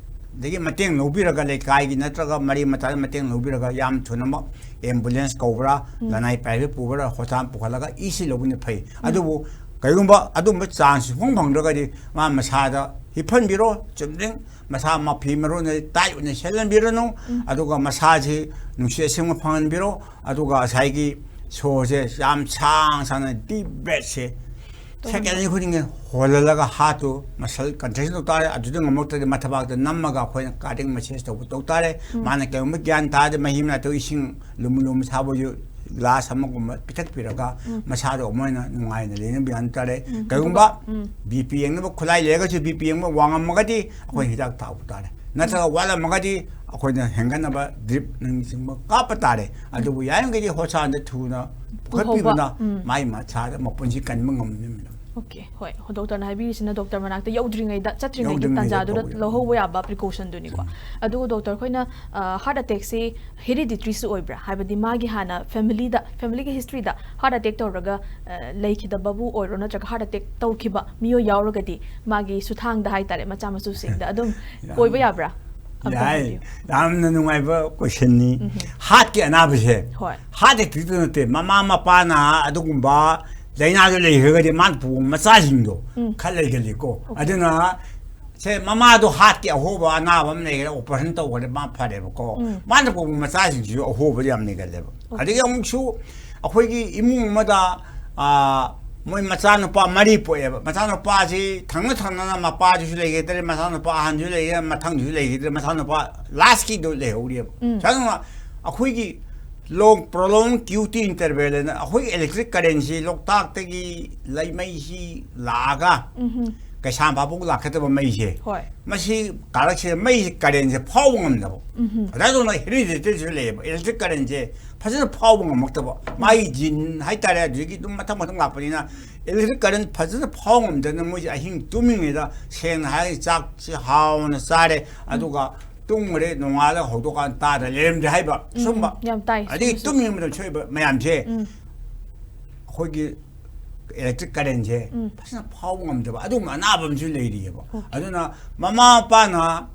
ꯑꯗꯒꯤ ꯃꯇꯦꯡ ꯂꯧꯕꯤꯔꯒ ꯂꯩꯀꯥꯏꯒꯤ ꯅꯠꯇ꯭ꯔꯒ ꯃꯔꯤ ꯃꯇꯥꯗ ꯃꯇꯦꯡ ꯂꯧꯕꯤꯔꯒ ꯌꯥꯝ ꯊꯨꯅꯃꯛ ꯑꯦꯝꯕꯨꯂꯦꯟꯁ ꯀꯧꯕ꯭ꯔꯥ, ꯎꯝ꯫ ꯂꯅꯥꯏ ꯄ꯭ꯔꯥꯏꯚꯦꯠ ꯄꯨꯕ꯭ꯔꯥ, ꯍꯣꯁꯄꯤꯇꯥꯜ ꯄꯨꯈꯠꯂꯒ ꯏ ꯁꯤ ꯂꯧꯕꯅ ꯐꯩ꯫ ꯎꯝ꯫ ꯑꯗꯨꯕꯨ ꯀꯔꯤꯒꯨꯝꯕ ꯑꯗꯨꯝꯕ ꯆꯥꯟꯁ ꯁꯨꯡꯐꯪ ꯐꯪꯗ꯭ꯔꯒꯗꯤ ꯃꯥ ꯃꯁꯥꯗ ꯍꯤꯞꯍꯟꯕꯤꯔꯣ, ꯆꯨꯝꯗ꯭ꯔꯤꯡ ꯃꯁꯥ ꯃꯐꯤ ꯃꯔꯣꯟ ꯇꯥꯏꯠ ꯑꯣꯏꯅ ꯁꯦꯠꯍꯟꯕꯤꯔꯅꯨ꯫ ꯎꯝ꯫ ꯑꯗꯨꯒ ꯃꯁꯥꯁꯤ ꯅꯨꯡꯁꯤꯠ ꯑꯁꯦꯡꯕ ꯐꯪꯍꯟꯕꯤꯔꯣ꯫ ꯑꯗꯨꯒ ꯉꯁꯥꯏꯒꯤ ꯁꯣꯔꯁꯦ ꯌꯥꯝ ꯁꯥꯡ ꯁꯥꯡꯅ ꯗꯤꯞ ꯕ꯭ꯔꯦꯠꯁꯦ ꯁꯦꯀꯦꯟ ꯑꯅꯤ ꯈꯨꯗꯤꯡꯒꯤ ꯍꯣꯜꯍꯜꯂꯒ ꯍꯥꯔꯠꯇꯨ ꯃꯁꯜ ꯀꯟꯇ꯭ꯔꯦꯛꯁꯟ ꯇꯧ ꯇꯥꯔꯦ꯫ ꯑꯗꯨꯗ ꯉꯝꯃꯛꯇ꯭ꯔꯗꯤ ꯃꯊꯕꯥꯛꯇ ꯅꯝꯃꯒ ꯑꯩꯈꯣꯏꯅ ꯀꯥꯔꯗꯤꯌꯛ ꯃꯁꯦꯖ ꯇꯧꯕ ꯇꯧ ꯇꯥꯔꯦ꯫ ꯎꯝ꯫ ꯃꯥꯅ ꯀꯔꯤꯒꯨꯝꯕ ꯒ꯭ꯌꯥꯟ ꯇꯥꯔꯗꯤ ꯃꯍꯤ ꯃꯅꯥꯏꯗ ꯏꯁꯤꯡ ꯂꯨꯝꯕꯨ ꯂꯨꯝꯕꯨ ꯁꯥꯕ ꯑꯣꯏꯁꯨ ꯒ꯭ꯂꯥꯁ ꯑꯃꯒꯨꯝꯕ ꯄꯤꯊꯛꯄꯤꯔꯒ ꯎꯝ꯫ ꯃꯁꯥꯗꯣ ꯑꯃꯨꯛ ꯍꯦꯟꯅ ꯅꯨꯡꯉꯥꯏꯅ ꯂꯩꯅꯕ ꯌꯥꯍꯟ ꯇꯥꯔꯦ꯫ ꯎꯝ꯫ ꯀꯔꯤꯒꯨꯝꯕ ꯑꯗꯨꯒ, ꯎꯝ꯫ ꯕꯤ ꯄꯤ ꯌꯦꯡꯅꯕ ꯈꯨꯠꯂꯥꯏ ꯂꯩꯔꯒꯁꯨ ꯕꯤ ꯄꯤ ꯌꯦꯡꯕ ꯋꯥꯡꯉꯝꯃꯒꯗꯤ ꯑꯩꯈꯣꯏ ꯎꯝ꯫ ꯍꯤꯗꯥꯛ ꯊꯥꯎꯕ ꯇꯥꯔꯦ꯫ ꯅꯠꯇ꯭ꯔꯒ ꯎꯝ꯫ ꯋꯥꯠꯂꯝꯃꯒꯗꯤ ꯑꯩꯈꯣꯏꯅ ꯍꯦꯟꯒꯠꯅꯕ ꯗ꯭ꯔꯤꯞꯅꯆꯤꯡꯕ ꯀꯥꯞꯄ ꯇꯥꯔꯦ꯫ ꯎꯝ꯫ ꯑꯗꯨꯕꯨ ꯌꯥꯔꯤꯃꯈꯩꯗꯤ ꯍꯣꯁꯄꯤꯇꯥꯜꯗ ꯊꯨꯅ ꯄꯨꯈꯠꯄꯤꯕꯅ ꯄꯨꯍꯧꯕ꯫ ꯎꯝ꯫ ꯃꯥꯏ ꯃꯁꯥꯗ ꯃꯄꯨꯟꯁꯤ ꯀꯟꯕ ꯉꯝꯃꯤ, ꯃꯦꯗꯥꯝ꯫ ꯑꯣꯀꯦ, ꯍꯣꯏ꯫ ꯗꯣꯛꯇꯔꯅ ꯍꯥꯏꯕꯤꯔꯤꯁꯤꯅ ꯗꯣꯛꯇꯔ ꯃꯅꯥꯛꯇ ꯌꯧꯗ꯭ꯔꯤꯉꯩꯗ, ꯆꯠꯇ꯭ꯔꯤꯉꯩꯒꯤ ꯌꯧꯗ꯭ꯔꯤꯉꯩꯗ ꯇꯥꯟꯖꯥꯗꯨꯗ ꯇꯧꯕ ꯌꯥꯕ꯫ ꯂꯧꯍꯧꯕ ꯌꯥꯕ ꯄ꯭ꯔꯤꯀꯣꯁꯟꯗꯨꯅꯤꯀꯣ꯫ ꯎꯝ꯫ ꯑꯗꯨꯒ ꯗꯣꯛꯇꯔ, ꯑꯩꯈꯣꯏꯅ, ꯑ, ꯍꯥꯔꯠ ꯑꯦꯇꯦꯛꯁꯤ ꯍꯦꯔꯤꯗꯤꯇ꯭ꯔꯤꯁꯨ ꯑꯣꯏꯕ꯭ꯔꯥ? ꯍꯥꯏꯕꯗꯤ ꯃꯥꯒꯤ ꯍꯥꯟꯅ ꯐꯦꯃꯤꯂꯤꯗ, ꯐꯦꯃꯤꯂꯤꯒꯤ ꯍꯤꯁꯇ꯭ꯔꯤꯗ ꯍꯥꯔꯠ ꯑꯦꯇꯦꯛ ꯇꯧꯔꯒ, ꯑ, ꯂꯩꯈꯤꯗꯕꯕꯨ ꯑꯣꯏꯔꯣ, ꯅꯠꯇ꯭ꯔꯒ ꯍꯥꯔꯠ ꯑꯦꯇꯦꯛ ꯇꯧꯈꯤꯕ ꯃꯤꯑꯣꯏ ꯌꯥꯎꯔꯒꯗꯤ ꯃꯥꯒꯤ ꯁꯨꯊꯥꯡꯗ ꯍꯥꯏꯇꯥꯔꯦ, ꯃꯆꯥ ꯃꯁꯨꯁꯤꯡꯗ ꯑꯗꯨꯝ ꯌꯥꯝ ꯑꯣꯏꯕ ꯌꯥꯕ꯭ꯔꯥ? ꯑꯝꯇ ꯌꯥꯏ꯫ ꯍꯥꯏꯕꯤꯌꯨ꯫ ꯌꯥꯝꯅ ꯅꯨꯡꯉꯥꯏꯕ ꯀꯣꯏꯁꯟꯅꯤ꯫ ꯎꯝ꯫ ꯍꯥꯔꯠꯀꯤ ꯑꯅꯥꯕꯁꯦ ꯍꯣꯏ꯫ ꯍꯥꯔꯠ ꯑꯦꯇꯦꯛꯇ ꯅꯠꯇꯦ, ꯃꯃꯥ ꯃꯄꯥꯅ ꯑꯗꯨꯒꯨꯝꯕ ꯂꯥꯏꯅꯥꯗꯣ ꯂꯩꯈ꯭ꯔꯒꯗꯤ ꯃꯥꯅ ꯄꯨꯕ ꯃꯆꯥꯁꯤꯡꯗꯣ ꯎꯝ꯫ ꯈꯔ ꯂꯩꯒꯜꯂꯤꯀꯣ꯫ ꯑꯣꯀꯦ꯫ ꯑꯗꯨꯅ ꯁꯦ ꯃꯃꯥꯗꯣ ꯍꯥꯔꯠꯀꯤ ꯑꯍꯣꯕ ꯑꯅꯥꯕ ꯑꯃ ꯂꯩꯈ꯭ꯔꯦ, ꯑꯣꯄꯔꯦꯁꯟ ꯇꯧꯈ꯭ꯔꯦ, ꯃꯥ ꯐꯔꯦꯕꯀꯣ꯫ ꯎꯝ꯫ ꯃꯥꯅ ꯄꯣꯛꯄ ꯃꯆꯥꯁꯤꯡꯁꯤꯁꯨ ꯑꯍꯣꯕꯗꯤ ꯌꯥꯝ ꯂꯩꯒꯜꯂꯦꯕ꯫ ꯑꯣꯀꯦ꯫ ꯑꯗꯒꯤ ꯑꯃꯨꯛꯁꯨ ꯑꯩꯈꯣꯏꯒꯤ ꯏꯃꯨꯡ ꯑꯃꯗ, ꯑꯥ, ꯃꯣꯏ ꯃꯆꯥꯅꯨꯄꯥ ꯃꯔꯤ ꯄꯣꯛꯑꯦꯕ꯫ ꯃꯆꯥꯅꯨꯄꯥꯁꯤ ꯊꯪꯅ ꯊꯪꯅꯅ ꯃꯄꯥꯗꯨꯁꯨ ꯂꯩꯈꯤꯗ꯭ꯔꯦ, ꯃꯆꯥꯅꯨꯄꯥ ꯑꯍꯟꯁꯨ ꯂꯩꯈꯤꯗ꯭ꯔꯦ, ꯃꯊꯪꯗꯨꯁꯨ ꯂꯩꯈꯤꯗ꯭ꯔꯦ, ꯃꯆꯥꯅꯨꯄꯥ ꯂꯥꯁꯀꯤꯗꯨ ꯂꯩꯍꯧꯔꯤꯑꯕ꯫ ꯎꯝ꯫ ꯑꯗꯨꯅ ꯑꯩꯈꯣꯏꯒꯤ ꯂꯣꯡ ꯄ꯭ꯔꯣꯂꯣꯡ ꯀ꯭ꯌꯨ ꯇꯤ ꯏꯟꯇꯔꯚꯦꯜ ꯍꯥꯏꯅ ꯑꯩꯈꯣꯏꯒꯤ ꯏꯂꯦꯛꯇ꯭ꯔꯤꯛ ꯀꯔꯦꯟꯁꯤ ꯂꯣꯛꯇꯥꯛꯇꯒꯤ ꯂꯩꯃꯩꯁꯤ ꯂꯥꯛꯑꯒ ꯎꯝꯍꯨꯝ꯫ ꯀꯩꯁꯥꯝꯄꯥꯠꯐꯥꯎ ꯂꯥꯛꯀꯗꯕ ꯃꯩꯁꯦ, ꯍꯣꯏ꯫ ꯃꯁꯤ ꯀꯥꯔꯛꯁꯤꯗ ꯃꯩꯁꯦ ꯀꯔꯦꯟꯁꯦ ꯐꯥꯎꯕ ꯉꯝꯗꯕ꯫ ꯎꯝꯍꯨꯝ꯫ ꯑꯗꯨꯗꯧꯅ ꯍꯦꯔꯤꯗꯤꯇꯦꯔꯤꯁꯨ ꯂꯩꯌꯦꯕ, ꯏꯂꯦꯛꯇ꯭ꯔꯤꯛ ꯀꯔꯦꯟꯁꯦ ꯐꯖꯅ ꯐꯥꯎꯕ ꯉꯝꯃꯛꯇꯕ꯫ ꯃꯥꯒꯤ ꯖꯤꯟ ꯍꯥꯏꯇꯥꯔꯦ, ꯑꯗꯨꯗꯒꯤ ꯑꯗꯨꯝ ꯃꯊꯪ ꯃꯊꯪ ꯂꯥꯛꯄꯅꯤꯅ ꯏꯂꯦꯛꯇ꯭ꯔꯤꯛ ꯀꯔꯦꯟ ꯐꯖꯅ ꯐꯥꯎꯕ ꯉꯝꯗꯅ ꯃꯣꯏꯁꯦ ꯑꯍꯤꯡ ꯇꯨꯝꯃꯤꯉꯩꯗ, ꯁꯦꯡꯅ ꯍꯥꯏꯔꯒ, ꯆꯥꯛꯁꯦ ꯍꯥꯎꯅ ꯆꯥꯔꯦ, ꯑꯗꯨꯒ ꯇꯨꯝꯈ꯭ꯔꯦ, ꯅꯣꯡꯉꯥꯜꯂꯒ ꯍꯧꯗꯣꯛꯀꯥꯟꯗ ꯇꯥꯗ ꯂꯩꯔꯝꯗ꯭ꯔꯦ ꯍꯥꯏꯕ꯫ ꯎꯝ, ꯁꯨꯝꯕ ꯌꯥꯝ ꯇꯥꯏ, ꯑꯗꯒꯤ ꯁꯨꯝꯕꯁꯨ꯫ ꯇꯨꯝꯃꯤꯉꯩ ꯃꯇꯝ ꯁꯣꯏꯕ ꯃꯌꯥꯝꯁꯦ ꯎꯝ꯫ ꯑꯩꯈꯣꯏꯒꯤ ꯏꯂꯦꯛꯇ꯭ꯔꯤꯛ ꯀꯔꯦꯟꯁꯦ ꯎꯝ꯫ ꯐꯖꯅ ꯐꯥꯎꯕ ꯉꯝꯗꯕ ꯑꯗꯨꯒꯨꯝꯕ ꯑꯅꯥꯕ ꯑꯃꯁꯨ ꯂꯩꯔꯤꯑꯕ꯫ Okay. ꯑꯗꯨꯅ ꯃꯃꯥ ꯃꯄꯥꯅ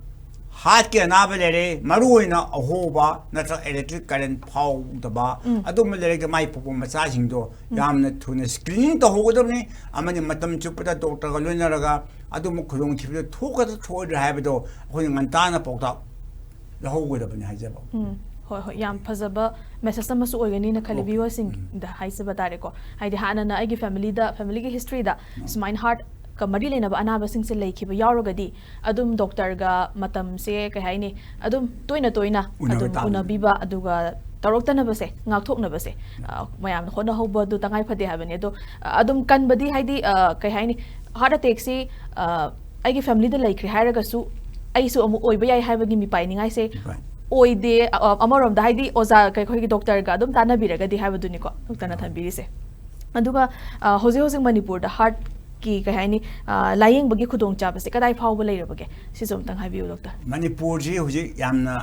ꯍꯥꯔꯠꯀꯤ ꯑꯅꯥꯕ ꯂꯩꯔꯦ, ꯃꯔꯨ ꯑꯣꯏꯅ ꯑꯍꯣꯕ ꯅꯠꯇ꯭ꯔꯒ ꯏꯂꯦꯛꯇ꯭ꯔꯤꯛ ꯀꯔꯦꯟ ꯐꯥꯎꯗꯕ, ꯎꯝ꯫ ꯑꯗꯨꯝꯕ ꯂꯩꯔꯒ ꯃꯥꯏ ꯄꯣꯛꯄ ꯃꯆꯥꯁꯤꯡꯗꯣ ꯌꯥꯝꯅ ꯊꯨꯅ ꯁ꯭ꯀ꯭ꯔꯤꯅꯤꯡ ꯇꯧꯍꯧꯒꯗꯕꯅꯤ꯫ ꯑꯃꯗꯤ ꯃꯇꯝ ꯆꯨꯞꯄꯗ ꯗꯣꯛꯇꯔꯒ ꯂꯣꯏꯅꯔꯒ ꯑꯗꯨꯝꯕ ꯈꯨꯗꯣꯡꯊꯤꯕꯗꯣ ꯊꯣꯛꯀꯗ꯭ꯔꯥ ꯊꯣꯛꯑꯣꯏꯗ꯭ꯔꯥ ꯍꯥꯏꯕꯗꯣ ꯑꯩꯈꯣꯏꯅ ꯉꯟꯇꯥꯅ ꯄꯥꯎꯇꯥꯛ ꯂꯧꯍꯧꯒꯗꯕꯅꯤ ꯍꯥꯏꯖꯕ꯫ ꯎꯝ, ꯍꯣꯏ, ꯍꯣꯏ, ꯌꯥꯝ ꯐꯖꯕ ꯃꯦꯁꯦꯖ ꯑꯃꯁꯨ ꯑꯣꯏꯒꯅꯤꯅ ꯈꯜꯂꯤ, Okay. ꯚ꯭ꯌꯨꯋꯔꯁꯤꯡꯗ ꯍꯥꯏꯖꯕ ꯇꯥꯔꯦꯀꯣ꯫ ꯍꯥꯏꯗꯤ ꯍꯥꯟꯅꯅ ꯑꯩꯒꯤ ꯐꯦꯃꯤꯂꯤꯗ, ꯐꯦꯃꯤꯂꯤꯒꯤ ꯍꯤꯁꯇ꯭ꯔꯤꯗ ꯁꯨꯃꯥꯏꯅ ꯍꯥꯔꯠꯀ ꯃꯔꯤ ꯂꯩꯅꯕ ꯑꯅꯥꯕꯁꯤꯡꯁꯦ ꯂꯩꯈꯤꯕ ꯌꯥꯎꯔꯒꯗꯤ ꯑꯗꯨꯝ ꯗꯣꯛꯇꯔꯒ ꯃꯇꯝꯁꯦ, ꯀꯩ ꯍꯥꯏꯅꯤ, ꯑꯗꯨꯝ ꯇꯣꯏꯅ ꯇꯣꯏꯅ ꯎꯅꯕ ꯑꯗꯨꯝ ꯇꯥꯕꯅꯤ꯫ ꯎꯅꯕꯤꯕ, ꯑꯗꯨꯒ ꯇꯧꯔꯛꯇꯅꯕꯁꯦ, ꯉꯥꯛꯊꯣꯛꯅꯕꯁꯦ, ꯑ, ꯃꯌꯥꯝꯅ ꯍꯣꯠꯅꯍꯧꯕ ꯑꯗꯨ ꯇꯉꯥꯏ ꯐꯗꯦ ꯍꯥꯏꯕꯅꯤ꯫ ꯑꯗꯣ, ꯑ, ꯑꯗꯨꯝ ꯀꯟꯕꯗꯤ, ꯍꯥꯏꯗꯤ, ꯑ, ꯀꯩ ꯍꯥꯏꯅꯤ, ꯍꯥꯔꯠ ꯑꯦꯇꯦꯛꯁꯤ, ꯑ, ꯑꯩꯒꯤ ꯐꯦꯃꯤꯂꯤꯗ ꯂꯩꯈ꯭ꯔꯦ ꯍꯥꯏꯔꯒꯁꯨ ꯑꯩꯁꯨ ꯑꯃꯨꯛ ꯑꯣꯏꯕ ꯌꯥꯏ ꯍꯥꯏꯕꯒꯤ ꯃꯤꯄꯥꯏꯅꯤꯡꯉꯥꯏꯁꯦ Right. ꯑꯣꯏꯗꯦ꯫ ꯑ, ꯑ, ꯑꯃꯔꯣꯝꯗ ꯍꯥꯏꯗꯤ ꯑꯣꯖꯥ, ꯑꯩꯈꯣꯏꯒꯤ ꯗꯣꯛꯇꯔꯒ ꯑꯗꯨꯝ ꯇꯥꯟꯅꯕꯤꯔꯒꯗꯤ ꯍꯥꯏꯕꯗꯨꯅꯤꯀꯣ ꯗꯣꯛꯇꯔꯅ ꯊꯝꯕꯤꯔꯤꯁꯦ꯫ ꯑꯗꯨꯒ, ꯑ, ꯍꯧꯖꯤꯛ ꯍꯧꯖꯤꯛ ꯃꯅꯤꯄꯨꯔꯗ ꯍꯥꯔꯠꯀꯤ, ꯀꯩ ꯍꯥꯏꯅꯤ, ꯑ, ꯂꯥꯌꯦꯡꯕꯒꯤ ꯈꯨꯗꯣꯡꯆꯥꯕꯁꯦ ꯀꯗꯥꯏ ꯐꯥꯎꯕ ꯂꯩꯔꯕꯒꯦ? ꯁꯤꯁꯨ ꯑꯝꯇꯪ ꯍꯥꯏꯕꯤꯌꯨ, ꯗꯣꯛꯇꯔ꯫ ꯃꯅꯤꯄꯨꯔꯁꯤ ꯍꯧꯖꯤꯛ ꯌꯥꯝꯅ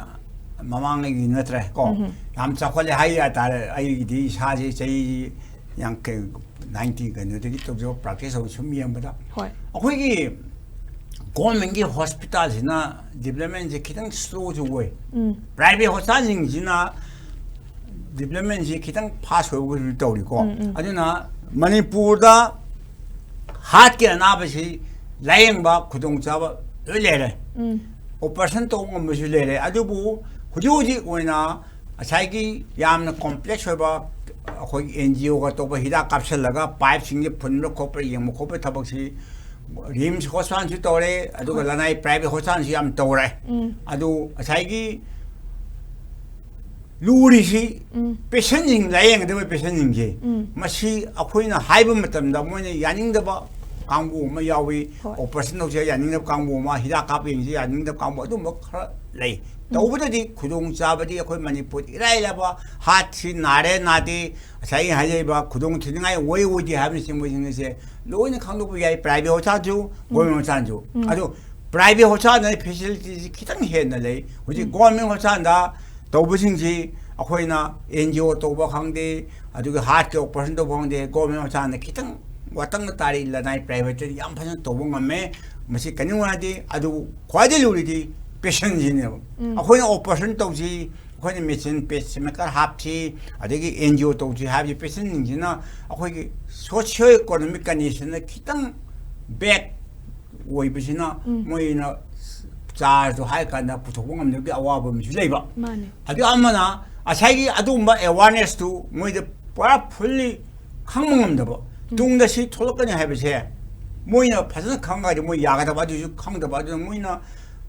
ꯃꯃꯥꯡꯉꯩꯒꯤ ꯅꯠꯇ꯭ꯔꯦ ꯀꯣ, ꯎꯝꯍꯨꯝ꯫ ꯌꯥꯝ ꯆꯥꯎꯈꯠꯂꯦ ꯍꯥꯏ ꯇꯥꯔꯦ꯫ ꯑꯩꯒꯤꯗꯤ ꯏꯁꯥꯁꯦ ꯆꯍꯤ ꯌꯥꯡꯈꯩ, ꯅꯥꯏꯟꯇꯤ ꯀꯩꯅꯣꯗꯒꯤ ꯇꯧꯖꯕ ꯄ꯭ꯔꯥꯛꯇꯤꯁ ꯇꯧꯕ ꯁꯨꯝ ꯌꯦꯡꯕꯗ ꯍꯣꯏ꯫ ꯑꯩꯈꯣꯏꯒꯤ ꯒꯣꯔꯃꯦꯟꯒꯤ ꯍꯣꯁꯄꯤꯇꯥꯜꯁꯤꯅ ꯗꯤꯕ꯭ꯂꯞꯃꯦꯟꯁꯦ ꯈꯤꯇꯪ ꯁ꯭ꯂꯣꯁꯨ ꯑꯣꯏ꯫ ꯎꯝ꯫ ꯄ꯭ꯔꯥꯏꯚꯦꯠ ꯍꯣꯁꯄꯤꯇꯥꯜꯁꯤꯡꯁꯤꯅ ꯗꯤꯕ꯭ꯂꯞꯃꯦꯟꯁꯤ ꯈꯤꯇꯪ ꯐꯥꯁ ꯑꯣꯏꯕꯒꯁꯨ ꯇꯧꯔꯤꯀꯣ꯫ ꯎꯝ, ꯎꯝ꯫ ꯑꯗꯨꯅ ꯃꯅꯤꯄꯨꯔꯗ ꯍꯥꯔꯠꯀꯤ ꯑꯅꯥꯕꯁꯤ ꯂꯥꯌꯦꯡꯕ ꯈꯨꯗꯣꯡꯆꯥꯕ ꯂꯣꯏ ꯂꯩꯔꯦ꯫ ꯎꯝ꯫ ꯑꯣꯄꯔꯦꯁꯟ ꯇꯧꯕ ꯉꯝꯕꯁꯨ ꯂꯩꯔꯦ꯫ ꯑꯗꯨꯕꯨ ꯍꯧꯖꯤꯛ ꯍꯧꯖꯤꯛ ꯑꯣꯏꯅ ꯉꯁꯥꯏꯒꯤ ꯌꯥꯝꯅ ꯀꯣꯝꯄ꯭ꯂꯦꯛꯁ ꯑꯣꯏꯕ ꯑꯩꯈꯣꯏꯒꯤ ꯑꯦꯟ ꯖꯤ ꯑꯣꯒ ꯇꯧꯕ ꯍꯤꯗꯥꯛ ꯀꯥꯞꯁꯤꯜꯂꯒ ꯄꯥꯏꯞꯁꯤꯡꯁꯦ ꯐꯨꯟꯕ ꯈꯣꯠꯄ ꯌꯦꯡꯕ ꯈꯣꯠꯄ ꯊꯕꯛꯁꯤ ꯔꯤꯝꯁ ꯍꯣꯁꯄꯤꯇꯥꯜꯁꯨ ꯇꯧꯔꯦ, ꯑꯗꯨꯒ ꯍꯣꯏ꯫ ꯂꯅꯥꯏ ꯄ꯭ꯔꯥꯏꯚꯦꯠ ꯍꯣꯁꯄꯤꯇꯥꯜꯁꯨ ꯌꯥꯝ ꯇꯧꯔꯦ꯫ ꯎꯝ꯫ ꯑꯗꯨ ꯉꯁꯥꯏꯒꯤ ꯂꯨꯔꯤꯁꯤ ꯎꯝ꯫ ꯄꯦꯁꯦꯟꯁꯤꯡ, ꯂꯥꯌꯦꯡꯒꯗꯕ ꯄꯦꯁꯦꯟꯁꯤꯡꯁꯦ ꯎꯝ꯫ ꯃꯁꯤ ꯑꯩꯈꯣꯏꯅ ꯍꯥꯏꯕ ꯃꯇꯝꯗ ꯃꯣꯏꯅ ꯌꯥꯅꯤꯡꯗꯕ ꯀꯥꯡꯕꯨ ꯑꯃ ꯌꯥꯎꯏ꯫ ꯍꯣꯏ꯫ ꯑꯣꯄꯔꯦꯁꯟ ꯇꯧꯁꯦ ꯌꯥꯅꯤꯡꯗꯕ ꯀꯥꯡꯕꯨ ꯑꯃ, ꯍꯤꯗꯥꯛ ꯀꯥꯞꯄ ꯌꯦꯡꯁꯦ ꯌꯥꯅꯤꯡꯗꯕ ꯀꯥꯡꯕꯨ, ꯑꯗꯨꯝꯕ ꯈꯔ ꯂꯩ꯫ ꯇꯧꯕꯗꯗꯤ ꯈꯨꯗꯣꯡꯆꯥꯕꯗꯤ ꯑꯩꯈꯣꯏ ꯃꯅꯤꯄꯨꯔ ꯏꯔꯥꯏ ꯂꯥꯏꯕ, ꯍꯥꯔꯠꯁꯤ ꯅꯥꯔꯦ ꯅꯥꯗꯦ, ꯉꯁꯥꯏ ꯑꯩꯅ ꯍꯥꯏꯖꯔꯤꯕ ꯈꯨꯗꯣꯡ ꯊꯤꯅꯤꯡꯉꯥꯏ ꯑꯣꯏ ꯑꯣꯏꯗꯦ ꯍꯥꯏꯕꯅꯆꯤꯡꯕꯁꯤꯡ ꯑꯁꯦ ꯂꯣꯏꯅ ꯈꯪꯗꯣꯛꯄ ꯌꯥꯏ, ꯄ꯭ꯔꯥꯏꯚꯦꯠ ꯍꯣꯁꯄꯤꯇꯥꯜꯁꯨ, ꯒꯣꯔꯃꯦꯟ ꯍꯣꯁꯄꯤꯇꯥꯜꯁꯨ꯫ ꯑꯗꯣ ꯄ꯭ꯔꯥꯏꯚꯦꯠ ꯍꯣꯁꯄꯤꯇꯥꯜꯗ ꯐꯦꯁꯤꯂꯤꯇꯤꯁꯤ ꯈꯤꯇꯪ ꯍꯦꯟꯅ ꯂꯩ꯫ ꯍꯧꯖꯤꯛ ꯒꯣꯔꯃꯦꯟ ꯍꯣꯁꯄꯤꯇꯥꯜꯗ ꯇꯧꯕꯁꯤꯡꯁꯤ ꯑꯩꯈꯣꯏꯅ ꯑꯦꯟ ꯖꯤ ꯑꯣ ꯇꯧꯕ ꯈꯪꯗꯦ, ꯑꯗꯨꯒ ꯍꯥꯔꯠꯀꯤ ꯑꯣꯄꯔꯦꯁꯟ ꯇꯧꯕ ꯈꯪꯗꯦ, ꯒꯣꯔꯃꯦꯟ ꯍꯣꯁꯄꯤꯇꯥꯜꯅ ꯈꯤꯇꯪ ꯋꯥꯇꯪ ꯇꯥꯔꯤ ꯂꯅꯥꯏ ꯄ꯭ꯔꯥꯏꯚꯦꯠꯇꯗꯤ ꯌꯥꯝ ꯐꯖꯅ ꯇꯧꯕ ꯉꯝꯃꯦ꯫ ꯃꯁꯤ ꯀꯩꯅꯣ ꯍꯥꯏꯗꯤ, ꯑꯗꯨꯕꯨ ꯈ꯭ꯋꯥꯏꯗꯒꯤ ꯂꯨꯔꯤꯗꯤ ꯄꯦꯁꯦꯟꯁꯤꯅꯦꯕ꯫ ꯑꯩꯈꯣꯏꯅ ꯑꯣꯄꯔꯦꯁꯟ ꯇꯧꯁꯤ, ꯑꯩꯈꯣꯏꯅ ꯃꯦꯆꯤꯟ ꯄꯦꯁꯃꯦꯀꯔ ꯍꯥꯞꯁꯤ, ꯑꯗꯒꯤ ꯑꯦꯟ ꯖꯤ ꯑꯣ ꯇꯧꯁꯤ ꯍꯥꯏꯕꯁꯤ ꯄꯦꯁꯦꯟꯁꯤꯡꯁꯤꯅ ꯑꯩꯈꯣꯏꯒꯤ ꯁꯣꯁꯤꯌꯣ ꯏꯀꯣꯅꯣꯃꯤꯛ ꯀꯟꯗꯤꯁꯟꯗ ꯈꯤꯇꯪ ꯕꯦꯛ ꯑꯣꯏꯕꯁꯤꯅ ꯃꯣꯏꯅ ꯆꯥꯔꯖꯇꯣ ꯍꯥꯏ ꯀꯥꯟꯗ ꯄꯨꯊꯣꯛꯄ ꯉꯝꯗꯕꯒꯤ ꯑꯋꯥꯕ ꯑꯃꯁꯨ ꯂꯩꯕ꯫ ꯃꯥꯅꯦ꯫ ꯑꯗꯨ ꯑꯃꯅ ꯉꯁꯥꯏꯒꯤ ꯑꯗꯨꯒꯨꯝꯕ ꯑꯦꯋꯥꯔꯅꯦꯁꯇꯨ ꯃꯣꯏꯗ ꯄꯨꯔꯥ ꯐꯨꯜꯂꯤ ꯈꯪꯕ ꯉꯝꯗꯕ, ꯇꯨꯡꯗ ꯁꯤ ꯊꯣꯛꯂꯛꯀꯅꯤ ꯍꯥꯏꯕꯁꯦ ꯃꯣꯏꯅ ꯐꯖꯅ ꯈꯪꯉꯒꯗꯤ ꯃꯣꯏ ꯌꯥꯒꯗꯕ, ꯑꯗꯨꯁꯨ ꯈꯪꯗꯕ꯫ ꯑꯗꯨꯅ ꯃꯣꯏꯅ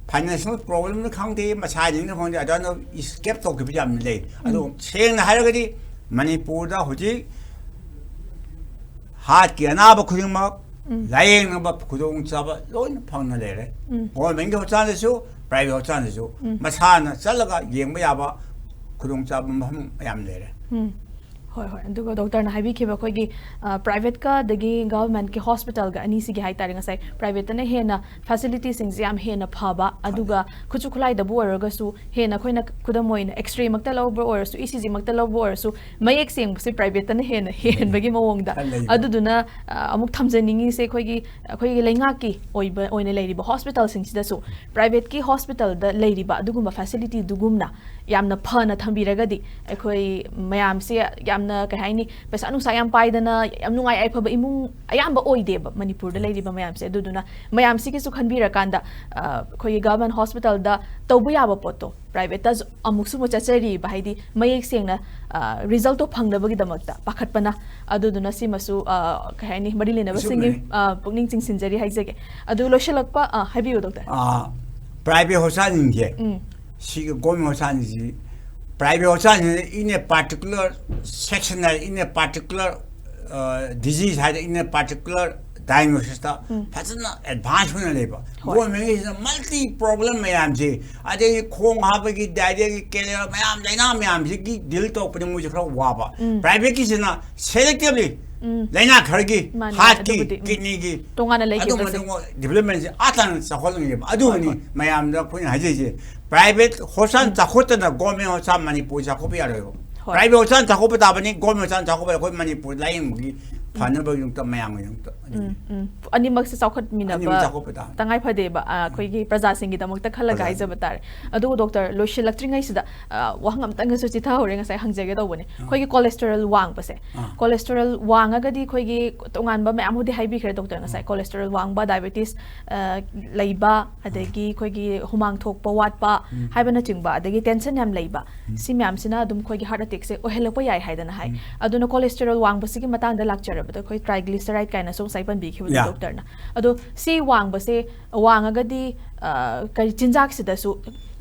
ꯐꯥꯏꯅꯥꯟꯁꯤꯌꯦꯜ ꯄ꯭ꯔꯣꯕ꯭ꯂꯦꯝꯅ ꯈꯪꯗꯦ, ꯃꯁꯥꯁꯤꯡꯅ ꯈꯪꯗꯦ, ꯑꯗꯨꯅ ꯏꯁꯀꯦꯞ ꯇꯧꯈꯤꯕ ꯌꯥꯝꯅ ꯂꯩ꯫ ꯑꯗꯣ ꯁꯦꯡꯅ ꯍꯥꯏꯔꯒꯗꯤ ꯃꯅꯤꯄꯨꯔꯗ ꯍꯧꯖꯤꯛ ꯍꯥꯔꯠꯀꯤ ꯑꯅꯥꯕ ꯈꯨꯗꯤꯡꯃꯛ ꯂꯥꯌꯦꯡꯅꯕ ꯈꯨꯗꯣꯡꯆꯥꯕ ꯂꯣꯏꯅ ꯐꯪꯅ ꯂꯩꯔꯦ꯫ ꯒꯣꯔꯃꯦꯟꯒꯤ ꯍꯣꯁꯄꯤꯇꯥꯜꯗꯁꯨ, ꯄ꯭ꯔꯥꯏꯚꯦꯠ ꯍꯣꯁꯄꯤꯇꯥꯜꯗꯁꯨ ꯃꯁꯥꯅ ꯆꯠꯂꯒ ꯌꯦꯡꯕ ꯌꯥꯕ ꯈꯨꯗꯣꯡꯆꯥꯕ ꯃꯐꯝ ꯃꯌꯥꯝ ꯂꯩꯔꯦ꯫ ꯎꯝ꯫ ꯍꯣꯏ, ꯍꯣꯏ꯫ ꯑꯗꯨꯒ ꯗꯣꯛꯇꯔꯅ ꯍꯥꯏꯕꯤꯈꯤꯕ ꯑꯩꯈꯣꯏꯒꯤ, ꯑ, ꯄ꯭ꯔꯥꯏꯚꯦꯠꯀ ꯑꯗꯒꯤ ꯒꯚꯔꯟꯃꯦꯟꯠꯀꯤ ꯍꯣꯁꯄꯤꯇꯥꯜꯒ ꯑꯅꯤꯁꯤꯒꯤ ꯍꯥꯏꯇꯥꯔꯦ, ꯉꯁꯥꯏ ꯄ꯭ꯔꯥꯏꯚꯦꯠꯇꯅ ꯍꯦꯟꯅ ꯐꯦꯁꯤꯂꯤꯇꯤꯁꯤꯡꯁꯦ ꯌꯥꯝ ꯍꯦꯟꯅ ꯐꯕ, ꯑꯗꯨꯒ ꯈꯨꯠꯁꯨ ꯈꯨꯠꯂꯥꯏꯗꯕꯨ ꯑꯣꯏꯔꯒꯁꯨ ꯍꯦꯟꯅ ꯑꯩꯈꯣꯏꯅ ꯈꯨꯗꯝ ꯑꯣꯏꯅ ꯑꯦꯛꯁꯔꯦꯃꯛꯇ ꯂꯧꯕ ꯑꯣꯏꯔꯁꯨ, ꯏ ꯁꯤ ꯖꯤꯃꯛꯇ ꯂꯧꯕ ꯑꯣꯏꯔꯁꯨ ꯃꯌꯦꯛ ꯁꯦꯡꯕꯁꯦ ꯄ꯭ꯔꯥꯏꯚꯦꯠꯇꯅ ꯍꯦꯟꯅ ꯍꯦꯟꯕꯒꯤ ꯃꯑꯣꯡꯗ꯫ ꯈꯔ ꯂꯩꯕ꯫ ꯑꯗꯨꯗꯨꯅ, ꯑ, ꯑꯃꯨꯛ ꯊꯝꯖꯅꯤꯡꯉꯤꯁꯦ ꯑꯩꯈꯣꯏꯒꯤ, ꯑꯩꯈꯣꯏꯒꯤ ꯂꯩꯉꯥꯛꯀꯤ ꯑꯣꯏꯕ, ꯑꯣꯏꯅ ꯂꯩꯔꯤꯕ ꯍꯣꯁꯄꯤꯇꯥꯜꯁꯤꯡꯁꯤꯗꯁꯨ ꯄ꯭ꯔꯥꯏꯚꯦꯠꯀꯤ ꯍꯣꯁꯄꯤꯇꯥꯜꯗ ꯂꯩꯔꯤꯕ ꯑꯗꯨꯒꯨꯝꯕ ꯐꯦꯁꯤꯂꯤꯇꯤꯗꯨꯒꯨꯝꯅ ꯌꯥꯝꯅ ꯐꯅ ꯊꯝꯕꯤꯔꯒꯗꯤ ꯑꯩꯈꯣꯏ ꯃꯌꯥꯝꯁꯦ ꯌꯥꯝꯅ, ꯀꯩ ꯍꯥꯏꯅꯤ, ꯄꯩꯁꯥ ꯅꯨꯡꯁꯥ ꯌꯥꯝ ꯄꯥꯏꯗꯅ ꯌꯥꯝ ꯅꯨꯡꯉꯥꯏ ꯌꯥꯏꯐꯕ ꯏꯃꯨꯡ ꯑꯌꯥꯝꯕ ꯑꯣꯏꯗꯦꯕ ꯃꯅꯤꯄꯨꯔꯗ ꯂꯩꯔꯤꯕ ꯃꯌꯥꯝꯁꯦ꯫ ꯑꯗꯨꯗꯨꯅ ꯃꯌꯥꯝꯁꯤꯒꯤꯁꯨ ꯈꯟꯕꯤꯔꯀꯥꯟꯗ, ꯑ, ꯑꯩꯈꯣꯏꯒꯤ ꯒꯚꯔꯟꯃꯦꯟꯠ ꯍꯣꯁꯄꯤꯇꯥꯜꯗ ꯇꯧꯕ ꯌꯥꯕ ꯄꯣꯠꯇꯣ ꯄ꯭ꯔꯥꯏꯚꯦꯠꯇꯁꯨ ꯑꯃꯨꯛꯁꯨ ꯑꯃꯨꯛ ꯆꯠꯆꯔꯤꯕ, ꯍꯥꯏꯗꯤ ꯃꯌꯦꯛ ꯁꯦꯡꯅ, ꯑ, ꯔꯤꯖꯜꯠꯇꯣ ꯐꯪꯅꯕꯒꯤꯗꯃꯛꯇ ꯄꯥꯈꯠꯄꯅ꯫ ꯑꯗꯨꯗꯨꯅ ꯁꯤꯃꯁꯨ, ꯑ, ꯀꯩ ꯍꯥꯏꯅꯤ, ꯃꯔꯤ ꯂꯩꯅꯕꯁꯤꯡꯒꯤ, ꯑꯆꯨꯝꯕꯅꯤ꯫ ꯑ, ꯄꯨꯛꯅꯤꯡ ꯆꯤꯡꯁꯤꯟꯖꯔꯤ ꯍꯥꯏꯖꯒꯦ꯫ ꯑꯗꯨ ꯂꯣꯏꯁꯤꯜꯂꯛꯄ, ꯑ, ꯍꯥꯏꯕꯤꯌꯨ, ꯗꯣꯛꯇꯔ꯫ ꯑ, ꯄ꯭ꯔꯥꯏꯚꯦꯠ ꯍꯣꯁꯄꯤꯇꯥꯜꯁꯤꯡꯁꯦ, ꯎꯝ꯫ ꯁꯤꯒ ꯒꯣꯔꯃꯦꯟ ꯍꯣꯁꯄꯤꯇꯥꯜꯁꯤ, ꯄ꯭ꯔꯥꯏꯚꯦꯠ ꯍꯣꯁꯄꯤꯇꯥꯜꯁꯤꯅ in a particular section ꯍꯥꯏꯗꯤ, in a particular, ꯑ, disease ꯍꯥꯏꯗꯤ, in a particular ꯗꯥꯏꯒꯅꯣꯁꯤꯁꯇ ꯐꯖꯅ ꯑꯦꯗꯚꯥꯟꯁ ꯑꯣꯏꯅ ꯂꯩꯕ꯫ ꯍꯣꯏ꯫ ꯒꯣꯔꯃꯦꯟꯒꯤꯁꯤꯅ ꯃꯜꯇꯤ ꯄ꯭ꯔꯣꯕ꯭ꯂꯦꯝ ꯃꯌꯥꯝꯁꯦ, ꯑꯗꯩ ꯈꯣꯡ ꯍꯥꯞꯄꯒꯤ, ꯗꯥꯏꯔꯤꯌꯥꯒꯤ, ꯀꯦꯂꯦꯔꯥ ꯃꯌꯥꯝ, ꯂꯥꯏꯅꯥ ꯃꯌꯥꯝꯁꯤꯒꯤ ꯗꯤꯜ ꯇꯧꯔꯛꯄꯗ ꯃꯣꯏꯁꯦ ꯈꯔ ꯋꯥꯕ꯫ ꯎꯝ꯫ ꯄ꯭ꯔꯥꯏꯚꯦꯠꯀꯤꯁꯤꯅ ꯁꯦꯂꯦꯛꯇꯤꯚꯂꯤ ꯎꯝ꯫ ꯂꯥꯏꯅꯥ ꯈꯔꯒꯤ, ꯃꯥꯅꯦ, ꯍꯥꯔꯠꯀꯤ, ꯑꯗꯨꯕꯨꯗꯤ, ꯎꯝ꯫ ꯀꯤꯗꯅꯤꯒꯤ, ꯇꯣꯉꯥꯟꯅ ꯑꯗꯨꯝꯕ ꯂꯩꯈꯤꯕꯁꯦ꯫ ꯑꯗꯨꯝꯕ ꯗꯤꯕꯂꯞꯃꯦꯟꯁꯦ ꯑꯥ ꯇꯥꯅ ꯆꯥꯎꯈꯠꯂꯛꯅꯦꯕ꯫ ꯑꯗꯨꯒꯅꯤ ꯍꯣꯏ, ꯍꯣꯏ꯫ ꯃꯌꯥꯝꯗ ꯑꯩꯈꯣꯏꯅ ꯍꯥꯏꯖꯔꯤꯁꯦ, ꯄ꯭ꯔꯥꯏꯚꯦꯠ ꯍꯣꯁꯄꯤꯇꯥꯜ ꯆꯥꯎꯈꯠꯇꯅ ꯒꯣꯔꯃꯦꯟ ꯍꯣꯁꯄꯤꯇꯥꯜ ꯃꯅꯤꯄꯨꯔ ꯆꯥꯎꯈꯠꯄ ꯌꯥꯔꯣꯏꯕ꯫ ꯍꯣꯏ꯫ ꯄ꯭ꯔꯥꯏꯚꯦꯠ ꯍꯣꯁꯄꯤꯇꯥꯜ ꯆꯥꯎꯈꯠꯄ ꯇꯥꯕꯅꯤ, ꯒꯣꯔꯃꯦꯟ ꯍꯣꯁꯄꯤꯇꯥꯜ ꯆꯥꯎꯈꯠꯄ ꯑꯩꯈꯣꯏ ꯃꯅꯤꯄꯨꯔ ꯂꯥꯏꯌꯦꯡꯕꯒꯤ ꯐꯅꯕꯒꯤꯗꯃꯛꯇ, ꯃꯌꯥꯝꯒꯤꯗꯃꯛꯇ꯫ ꯎꯝ, ꯎꯝ꯫ ꯑꯅꯤꯃꯛꯁꯦ ꯆꯥꯎꯈꯠꯃꯤꯟꯅꯕ ꯑꯅꯤꯃꯛ ꯆꯥꯎꯈꯠꯄ ꯇꯥꯕꯅꯤ꯫ ꯇꯉꯥꯏ ꯐꯗꯦꯕ, ꯑ, ꯑꯩꯈꯣꯏꯒꯤ ꯄ꯭ꯔꯖꯥꯁꯤꯡꯒꯤꯗꯃꯛꯇ ꯈꯜꯂꯒ ꯄ꯭ꯔꯖꯥ- ꯍꯥꯏꯖꯕ ꯇꯥꯔꯦ꯫ ꯑꯗꯨꯕꯨ ꯗꯣꯛꯇꯔ, ꯂꯣꯏꯁꯤꯜꯂꯛꯇ꯭ꯔꯤꯉꯩꯁꯤꯗ, ꯑ, ꯋꯥꯍꯪ ꯑꯝꯇꯪꯒꯁꯨ ꯆꯤꯊꯍꯧꯔꯦ, ꯉꯁꯥꯏ ꯍꯪꯖꯒꯦ ꯇꯧꯕꯅꯦ꯫ ꯑꯩꯈꯣꯏꯒꯤ ꯀꯣꯂꯦꯁꯇꯦꯔꯣꯜ ꯋꯥꯡꯕꯁꯦ, ꯑꯥ꯫ ꯀꯣꯂꯦꯁꯇꯦꯔꯣꯜ ꯋꯥꯡꯉꯒꯗꯤ ꯑꯩꯈꯣꯏꯒꯤ ꯇꯣꯉꯥꯟꯕ ꯃꯌꯥꯝꯕꯨꯗꯤ ꯍꯥꯏꯕꯤꯈ꯭ꯔꯦ ꯗꯣꯛꯇꯔ ꯉꯁꯥꯏ, ꯀꯣꯂꯦꯁꯇꯦꯔꯣꯜ ꯋꯥꯡꯕ, ꯗꯥꯏꯕꯦꯇꯤꯁ, ꯑ, ꯂꯩꯕ, ꯑꯗꯒꯤ ꯑꯩꯈꯣꯏꯒꯤ ꯍꯨꯃꯥꯡ ꯊꯣꯛꯄ ꯋꯥꯠꯄ ꯍꯥꯏꯕꯅꯆꯤꯡꯕ, ꯑꯗꯒꯤ ꯇꯦꯟꯁꯟ ꯌꯥꯝ ꯂꯩꯕ, ꯁꯤ ꯃꯌꯥꯝꯁꯤꯅ ꯑꯗꯨꯝ ꯑꯩꯈꯣꯏꯒꯤ ꯍꯥꯔꯠ ꯑꯦꯇꯦꯛꯁꯦ ꯑꯣꯏꯍꯜꯂꯛꯄ ꯌꯥꯏ ꯍꯥꯏꯗꯅ ꯍꯥꯏ꯫ ꯑꯗꯨꯅ ꯀꯣꯂꯦꯁꯇꯦꯔꯣꯜ ꯋꯥꯡꯕꯁꯤꯒꯤ ꯃꯇꯥꯡꯗ ꯂꯥꯛꯆꯔꯕꯗ ꯑꯩꯈꯣꯏ ꯇ꯭ꯔꯥꯏꯒ꯭ꯂꯤꯁꯦꯔꯥꯏꯗ ꯀꯥꯏꯅꯁꯨ ꯉꯁꯥꯏ ꯄꯟꯕꯤꯈꯤꯕꯗꯣ ꯌꯥ꯫ ꯗꯣꯛꯇꯔꯅ꯫ ꯑꯗꯣ ꯁꯤ ꯋꯥꯡꯕꯁꯦ, ꯋꯥꯡꯉꯒꯗꯤ, ꯑ, ꯀꯔꯤ ꯆꯤꯟꯖꯥꯛꯁꯤꯗꯁꯨ,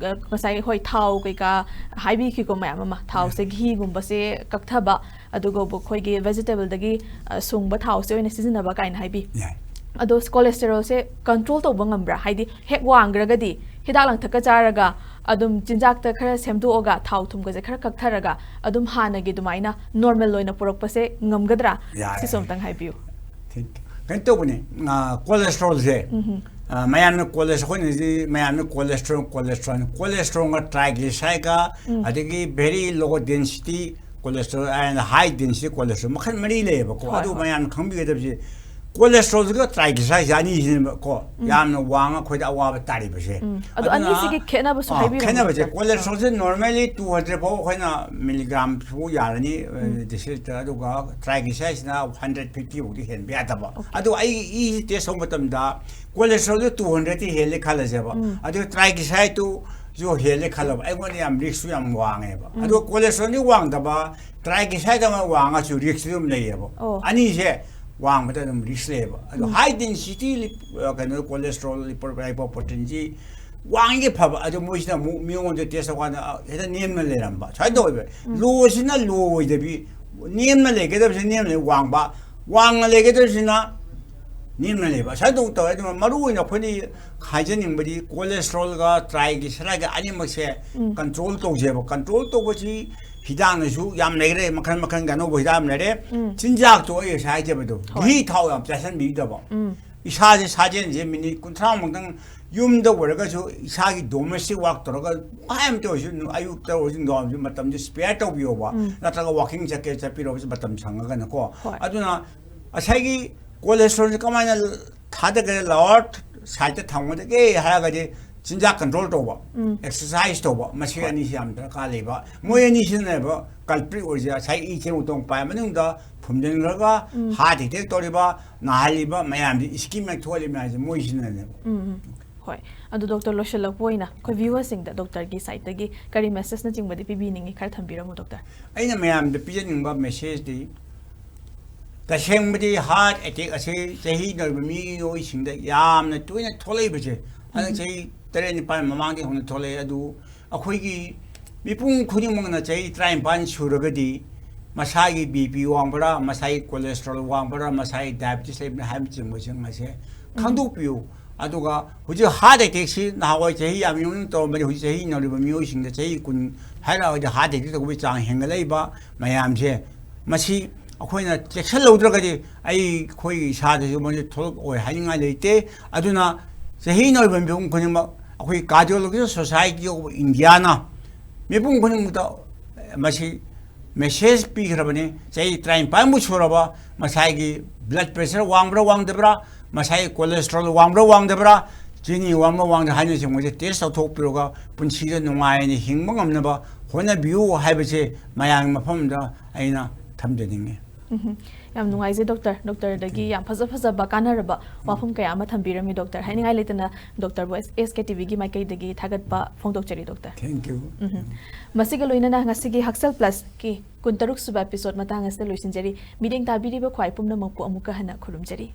ꯑ, ꯉꯁꯥꯏ ꯍꯣꯏ ꯊꯥꯎ ꯀꯩꯀꯥ ꯍꯥꯏꯕꯤꯈꯤꯀꯣ ꯃꯌꯥꯝ ꯑꯃ, ꯊꯥꯎꯁꯦ, ꯘꯤꯒꯨꯝꯕꯁꯦ ꯀꯛꯊꯕ, ꯑꯗꯨꯒ ꯑꯩꯈꯣꯏꯒꯤ ꯚꯦꯖꯤꯇꯦꯕꯜꯗꯒꯤ, ꯑ, ꯁꯨꯡꯕ ꯊꯥꯎꯁꯦ ꯑꯣꯏꯅ ꯁꯤꯖꯤꯟꯅꯕ ꯀꯥꯏꯅ ꯍꯥꯏꯕꯤ꯫ ꯌꯥꯏ꯫ ꯑꯗꯣ ꯀꯣꯂꯦꯁꯇꯦꯔꯣꯜꯁꯦ ꯀꯟꯇ꯭ꯔꯣꯜ ꯇꯧꯕ ꯉꯝꯕ꯭ꯔꯥ? ꯍꯥꯏꯗꯤ ꯍꯦꯛ ꯋꯥꯡꯈ꯭ꯔꯒꯗꯤ ꯍꯤꯗꯥꯛ ꯂꯥꯡꯊꯛꯀ ꯆꯥꯔꯒ, ꯑꯗꯨꯝ ꯆꯤꯟꯖꯥꯛꯇ ꯈꯔ ꯁꯦꯝꯗꯣꯛꯑꯒ, ꯊꯥꯎ ꯊꯨꯝꯒꯁꯦ ꯈꯔ ꯀꯛꯊꯔꯒ ꯑꯗꯨꯝ ꯍꯥꯟꯅꯒꯤ ꯑꯗꯨꯃꯥꯏꯅ ꯅꯣꯔꯃꯦꯜ ꯑꯣꯏꯅ ꯄꯨꯔꯛꯄꯁꯦ ꯉꯝꯒꯗ꯭ꯔꯥ? ꯌꯥꯏ꯫ ꯁꯤꯁꯨ ꯑꯝꯇꯪ ꯍꯥꯏꯕꯤꯌꯨ꯫ ꯊꯦꯡ-, ꯀꯩꯅꯣ ꯇꯧꯕꯅꯦ, ꯑ, ꯀꯣꯂꯦꯁꯇ꯭ꯔꯣꯜꯁꯦ, ꯑ, ꯃꯌꯥꯝꯅ ꯀꯣꯂꯦꯁ-, ꯑꯩꯈꯣꯏꯅ ꯍꯧꯖꯤꯛ ꯃꯌꯥꯝꯅ ꯀꯣꯂꯦꯁꯇ꯭ꯔꯣꯜ, ꯀꯣꯂꯦꯁꯇ꯭ꯔꯣꯜ, ꯀꯣꯂꯦꯁꯇ꯭ꯔꯣꯜꯒ ꯇ꯭ꯔꯥꯏꯒ꯭ꯂꯤꯁꯥꯏꯒ, ꯑꯗꯒꯤ very low density cholesterol and high density cholesterol ꯃꯈꯜ ꯃꯔꯤ ꯂꯩꯌꯦꯕꯀꯣ꯫ ꯍꯣꯏ, ꯑꯗꯨ ꯍꯣꯏ꯫ ꯃꯌꯥꯝꯅ ꯈꯪꯕꯤꯒꯗꯕꯁꯦ, ꯀꯣꯂꯦꯁꯇ꯭ꯔꯣꯜꯁꯤꯒ ꯇ꯭ꯔꯥꯏꯒ꯭ꯂꯤꯁꯥꯏꯁꯦ ꯑꯅꯤꯁꯤꯅꯦꯕꯀꯣ, ꯌꯥꯝꯅ ꯋꯥꯡꯉ ꯑꯩꯈꯣꯏꯗ ꯑꯋꯥꯕ ꯇꯥꯔꯤꯕꯁꯦ꯫ ꯎꯝ꯫ ꯑꯗꯣ ꯑꯗꯨꯅ, ꯑꯅꯤꯁꯤꯒꯤ ꯈꯦꯠꯅꯕꯁꯨ ꯑꯥ, ꯍꯥꯏꯕꯤꯔꯝꯃꯣ, ꯈꯦꯠꯅꯕꯁꯦ, ꯗꯣꯛꯇꯔ꯫ ꯀꯣꯂꯦꯁꯇ꯭ꯔꯣꯜꯁꯦ normally two hundred ꯐꯥꯎ ꯑꯩꯈꯣꯏꯅ ꯃꯤꯂꯤꯒ꯭ꯔꯥꯝ ꯐꯥꯎ ꯌꯥꯔꯅꯤ, ꯑ, ꯗꯤꯁꯇ꯭ꯔꯤꯛꯇ, ꯑꯗꯨꯒ ꯇ꯭ꯔꯥꯏꯒ꯭ꯂꯤꯁꯥꯏꯁꯤꯅ hundred fifty ꯐꯥꯎꯗꯤ ꯍꯦꯟꯕ ꯌꯥꯗꯕ꯫ ꯑꯗꯣ ꯑꯩ ꯏꯁꯤ ꯇꯦꯁ ꯇꯧꯕ ꯃꯇꯝꯗ ꯀꯣꯂꯦꯁꯇ꯭ꯔꯣꯜꯗꯨ two hundredꯇꯤ ꯍꯦꯜꯂꯦ ꯈꯜꯂꯁꯦꯕ, ꯑꯗꯨ ꯇ꯭ꯔꯥꯏꯒ꯭ꯂꯤꯁꯥꯏꯗꯇꯨꯁꯨ ꯍꯦꯜꯂꯦ ꯈꯜꯂꯕ, ꯑꯩꯉꯣꯟꯗ ꯌꯥꯝ ꯔꯤꯛꯁꯁꯨ ꯌꯥꯝ ꯋꯥꯡꯉꯦꯕ꯫ ꯑꯗꯣ ꯀꯣꯂꯦꯁꯇ꯭ꯔꯣꯜꯗꯤ ꯋꯥꯡꯗꯕ, ꯇ꯭ꯔꯥꯏꯒ꯭ꯂꯤꯁꯥꯏꯗ ꯑꯃ ꯋꯥꯡꯉꯁꯨ ꯔꯤꯛꯁꯇꯤ ꯑꯗꯨꯝ ꯂꯩꯌꯦꯕ꯫ ꯑꯣ꯫ ꯑꯅꯤꯁꯦ ꯋꯥꯡꯕꯗ ꯑꯗꯨꯝ ꯔꯤꯛꯁ ꯂꯩꯌꯦꯕ꯫ ꯑꯗꯣ ꯍꯥꯏ ꯗꯦꯟꯁꯤꯇꯤ ꯂꯤꯞ-, ꯑ, ꯀꯩꯅꯣ, ꯀꯣꯂꯦꯁꯇ꯭ꯔꯣꯜ, ꯂꯤꯄꯣ-, ꯂꯥꯏꯄꯣꯄ꯭ꯔꯣꯇꯤꯟꯁꯤ ꯋꯥꯡꯉꯤꯒꯩ ꯐꯕ꯫ ꯑꯗꯣ ꯃꯣꯏꯁꯤꯅ ꯑꯃꯨꯛ ꯃꯤꯉꯣꯟꯗ ꯇꯦꯁ ꯇꯧꯀꯥꯟꯗ, ꯑ, ꯍꯦꯛꯇ ꯅꯦꯝꯅ ꯂꯩꯔꯝꯕ꯫ ꯁꯨꯃꯥꯏꯅ ꯇꯧꯋꯦꯕ꯫ ꯂꯣꯁꯤꯅ ꯂꯣ ꯑꯣꯏꯗꯕꯤ, ꯅꯦꯝꯅ ꯂꯩꯒꯗꯕꯁꯤꯅ ꯅꯦꯝꯅ ꯂꯩ, ꯋꯥꯡꯕ, ꯋꯥꯡꯅ ꯂꯩꯒꯗꯕꯁꯤꯅ ꯅꯦꯝꯅ ꯂꯩꯕ꯫ ꯑꯁꯨꯃꯥꯏꯅ ꯇꯧ ꯇꯧꯋꯦ꯫ ꯑꯗꯨꯅ ꯃꯔꯨ ꯑꯣꯏꯅ ꯑꯩꯈꯣꯏꯅ ꯍꯥꯏꯖꯅꯤꯡꯕꯗꯤ cholesterolꯒ triglycerideꯒ ꯑꯅꯤꯃꯛꯁꯦ control ꯇꯧꯖꯩꯕ꯫ Control ꯇꯧꯕꯁꯤ ꯍꯤꯗꯥꯛꯅꯁꯨ ꯌꯥꯝ ꯂꯩꯈ꯭ꯔꯦ, ꯃꯈꯜ ꯃꯈꯜꯒꯤ ꯑꯅꯧꯕ ꯍꯤꯗꯥꯛ ꯌꯥꯝ ꯂꯩꯔꯦ꯫ ꯆꯤꯟꯖꯥꯛꯇꯣ ꯑꯩ ꯉꯁꯥꯏ ꯍꯥꯏꯖꯕꯗꯣ, ꯘꯤ ꯊꯥꯎ ꯌꯥꯝ ꯆꯥꯁꯤꯟꯕꯤꯗꯕ꯫ ꯏꯁꯥꯁꯦ ꯁꯥꯖꯦꯜꯁꯦ ꯃꯤꯅꯤꯠ ꯀꯨꯟꯊ꯭ꯔꯥꯃꯨꯛꯇꯪ ꯌꯨꯝꯗ ꯑꯣꯏꯔꯒꯁꯨ ꯏꯁꯥꯒꯤ domestic work ꯇꯧꯔꯒ ꯄꯨꯡꯈꯥꯏ ꯑꯃꯇ ꯑꯣꯏꯔꯁꯨ, ꯑꯌꯨꯛꯇ ꯑꯣꯏꯔꯁꯨ ꯅꯨꯡꯗꯥꯡꯋꯥꯏꯔꯝꯁꯨ ꯃꯇꯝꯁꯦ spare ꯇꯧꯕꯤꯌꯣꯕ꯫ ꯅꯠꯇ꯭ꯔꯒ walking ꯆꯠꯀꯦ ꯆꯠꯄꯤꯔꯣ, ꯃꯇꯝ ꯁꯪꯉꯒꯅꯀꯣ꯫ ꯑꯗꯨꯅ ꯉꯁꯥꯏꯒꯤ cholesterolꯁꯦ ꯀꯃꯥꯏꯅ ꯊꯥꯗꯒꯦ, lower sideꯇ ꯊꯝꯒꯗꯒꯦ ꯍꯥꯏꯔꯒꯗꯤ ꯆꯤꯟꯖꯥꯛ control ꯇꯧꯕ, exercise ꯇꯧꯕ, ꯃꯁꯤ ꯑꯅꯤꯁꯤ ꯌꯥꯝ ꯗꯔꯀꯥꯔ ꯂꯩꯕ꯫ ꯃꯣꯏ ꯑꯅꯤꯁꯤꯅꯅꯦꯕ culprit ꯑꯣꯏꯔꯤꯁꯦ꯫ ꯉꯁꯥꯏ ꯏ ꯆꯦꯡ ꯎꯇꯣꯡ ꯄꯥꯏ ꯃꯅꯨꯡꯗ ꯐꯨꯝꯖꯤꯟꯈ꯭ꯔꯒ heart attack ꯇꯧꯔꯤꯕ, ꯅꯥꯍꯜꯂꯤꯕ ꯃꯌꯥꯝꯁꯤ, ischemic ꯊꯣꯛꯍꯜꯂꯤꯕ ꯃꯌꯥꯝꯁꯤ ꯃꯣꯏꯁꯤꯅꯅꯦꯕ꯫ ꯎꯝ, ꯎꯝ꯫ ꯍꯣꯏ꯫ ꯑꯗꯨ ꯗꯣꯛꯇꯔ, ꯂꯣꯏꯁꯤꯜꯂꯛꯄ ꯑꯣꯏꯅ ꯑꯩꯈꯣꯏ viewersꯁꯤꯡꯗ ꯗꯣꯛꯇꯔꯒꯤ sideꯇꯒꯤ ꯀꯔꯤ messageꯅꯆꯤꯡꯕꯗꯤ ꯄꯤꯕꯤꯅꯤꯡꯉꯤ, ꯈꯔ ꯊꯝꯕꯤꯔꯝꯃꯨ ꯗꯣꯛꯇꯔ꯫ ꯑꯩꯅ ꯃꯌꯥꯝꯗ ꯄꯤꯖꯅꯤꯡꯕ messageꯗꯤ, ꯇꯁꯦꯡꯕꯗꯤ heart attack ꯑꯁꯤ ꯆꯍꯤ ꯅꯧꯔꯤꯕ ꯃꯤꯑꯣꯏꯁꯤꯡꯗ ꯌꯥꯝꯅ ꯇꯣꯏꯅ ꯊꯣꯛꯂꯛꯏꯕꯁꯦ, ꯍꯟꯗꯛ ꯆꯍꯤ ꯇꯔꯦꯠ ꯅꯤꯄꯥꯜ ꯃꯃꯥꯡꯗꯒꯤ ꯍꯧꯅ ꯊꯣꯛꯂꯛꯑꯦ꯫ ꯑꯗꯨ ꯑꯩꯈꯣꯏꯒꯤ ꯃꯤꯄꯨꯝ ꯈꯨꯗꯤꯡꯃꯛꯅ ꯆꯍꯤ ꯇꯔꯥꯅꯤꯄꯥꯜ ꯁꯨꯔꯒꯗꯤ ꯃꯁꯥꯒꯤ BP ꯋꯥꯡꯕ꯭ꯔꯥ, ꯃꯁꯥꯒꯤ cholesterol ꯋꯥꯡꯕ꯭ꯔꯥ, ꯃꯁꯥꯒꯤ diabetes ꯂꯩꯕ꯭ꯔꯥ ꯍꯥꯏꯕꯅꯆꯤꯡꯕꯁꯤꯡ ꯑꯁꯦ ꯈꯪꯗꯣꯛꯄꯤꯌꯨ꯫ ꯑꯗꯨꯒ ꯍꯧꯖꯤꯛ heart attackꯁꯤ ꯅꯍꯥꯟꯋꯥꯏ ꯆꯍꯤ ꯌꯥꯝ ꯌꯨꯝ ꯇꯧꯔꯝꯕꯅꯤ, ꯍꯧꯖꯤꯛ ꯆꯍꯤ ꯅꯧꯔꯤꯕ ꯃꯤꯑꯣꯏꯁꯤꯡꯗ ꯆꯍꯤ ꯀꯨꯟ ꯍꯥꯏꯔꯛꯑꯒꯗꯤ heart attack ꯇꯧꯕꯒꯤ ꯆꯥꯡ ꯍꯦꯟꯒꯠꯂꯛꯏꯕ ꯃꯌꯥꯝꯁꯦ, ꯃꯁꯤ ꯑꯩꯈꯣꯏꯅ ꯆꯦꯛꯁꯤꯜꯍꯧꯗ꯭ꯔꯒꯗꯤ ꯑꯩꯈꯣꯏꯒꯤ ꯏꯁꯥꯗꯁꯨ ꯃꯁꯤ ꯊꯣꯛꯂꯛꯑꯣꯏ ꯍꯥꯏꯅꯤꯡꯉꯥꯏ ꯂꯩꯇꯦ꯫ ꯑꯗꯨꯅ ꯆꯍꯤ ꯅꯧꯔꯤꯕ ꯃꯤꯄꯨꯝ ꯈꯨꯗꯤꯡꯃꯛ ꯑꯩꯈꯣꯏ Cardiological Society of Indiaꯅ ꯃꯤꯄꯨꯝ ꯈꯨꯗꯤꯡꯃꯛꯇ ꯃꯁꯤ message ꯄꯤꯈ꯭ꯔꯕꯅꯤ꯫ ꯆꯍꯤ ꯇꯔꯥꯅꯤꯄꯥꯟꯕꯨ ꯁꯨꯔꯕ ꯃꯁꯥꯒꯤ blood pressure ꯋꯥꯡꯕ꯭ꯔꯥ ꯋꯥꯡꯗꯕ꯭ꯔꯥ, ꯃꯁꯥꯒꯤ cholesterol ꯋꯥꯡꯕ꯭ꯔꯥ ꯋꯥꯡꯗꯕ꯭ꯔꯥ, ꯆꯤꯅꯤ ꯋꯥꯡꯕ꯭ꯔꯥ ꯋꯥꯡꯗꯕ꯭ꯔꯥ ꯍꯥꯏꯅꯆꯤꯡꯕꯁꯦ test ꯇꯧꯊꯣꯛꯄꯤꯔꯒ ꯄꯨꯟꯁꯤꯗ ꯅꯨꯡꯉꯥꯏꯅ ꯍꯤꯡꯕ ꯉꯝꯅꯕ ꯍꯣꯠꯅꯕꯤꯌꯨ ꯍꯥꯏꯕꯁꯦ ꯃꯌꯥꯝꯒꯤ ꯃꯐꯝꯗ ꯑꯩꯅ ꯊꯝꯖꯅꯤꯡꯉꯤ꯫ ꯎꯝ, ꯌꯥꯝ ꯅꯨꯡꯉꯥꯏꯖꯩ ꯗꯣꯛꯇꯔ꯫ ꯗꯣꯛꯇꯔꯗꯒꯤ ꯌꯥꯝ ꯐꯖ ꯐꯖꯕ ꯀꯥꯟꯅꯔꯕ ꯋꯥꯐꯝ ꯀꯌꯥ ꯑꯃ ꯊꯝꯕꯤꯔꯝꯃꯤ ꯗꯣꯛꯇꯔ꯫ ꯍꯥꯏꯅꯤꯡꯉꯥꯏ ꯂꯩꯇꯅ ꯗꯣꯛꯇꯔꯕꯨ SKTVꯒꯤ ꯃꯥꯏꯀꯩꯗꯒꯤ ꯊꯥꯒꯠꯄ ꯐꯣꯡꯗꯣꯛꯆꯔꯤ ꯗꯣꯛꯇꯔ꯫ Thank you. ꯎꯝ꯫ ꯃꯁꯤꯒ ꯂꯣꯏꯅꯅ ꯉꯁꯤꯒꯤ ꯍꯛꯁꯦꯜ Plusꯀꯤ ꯀꯨꯟꯇꯔꯨꯛ ꯁꯨꯕ episode ꯃꯇꯥꯡ ꯑꯁꯤꯗ ꯂꯣꯏꯁꯤꯟꯖꯔꯤ꯫ ꯃꯤꯠꯌꯦꯡ ꯇꯥꯕꯤꯔꯤꯕ ꯈ꯭ꯋꯥꯏ ꯄꯨꯝꯅꯃꯛꯄꯨ ꯑꯃꯨꯛꯀ ꯍꯟꯅ ꯈꯨꯔꯨꯝꯖꯔꯤ꯫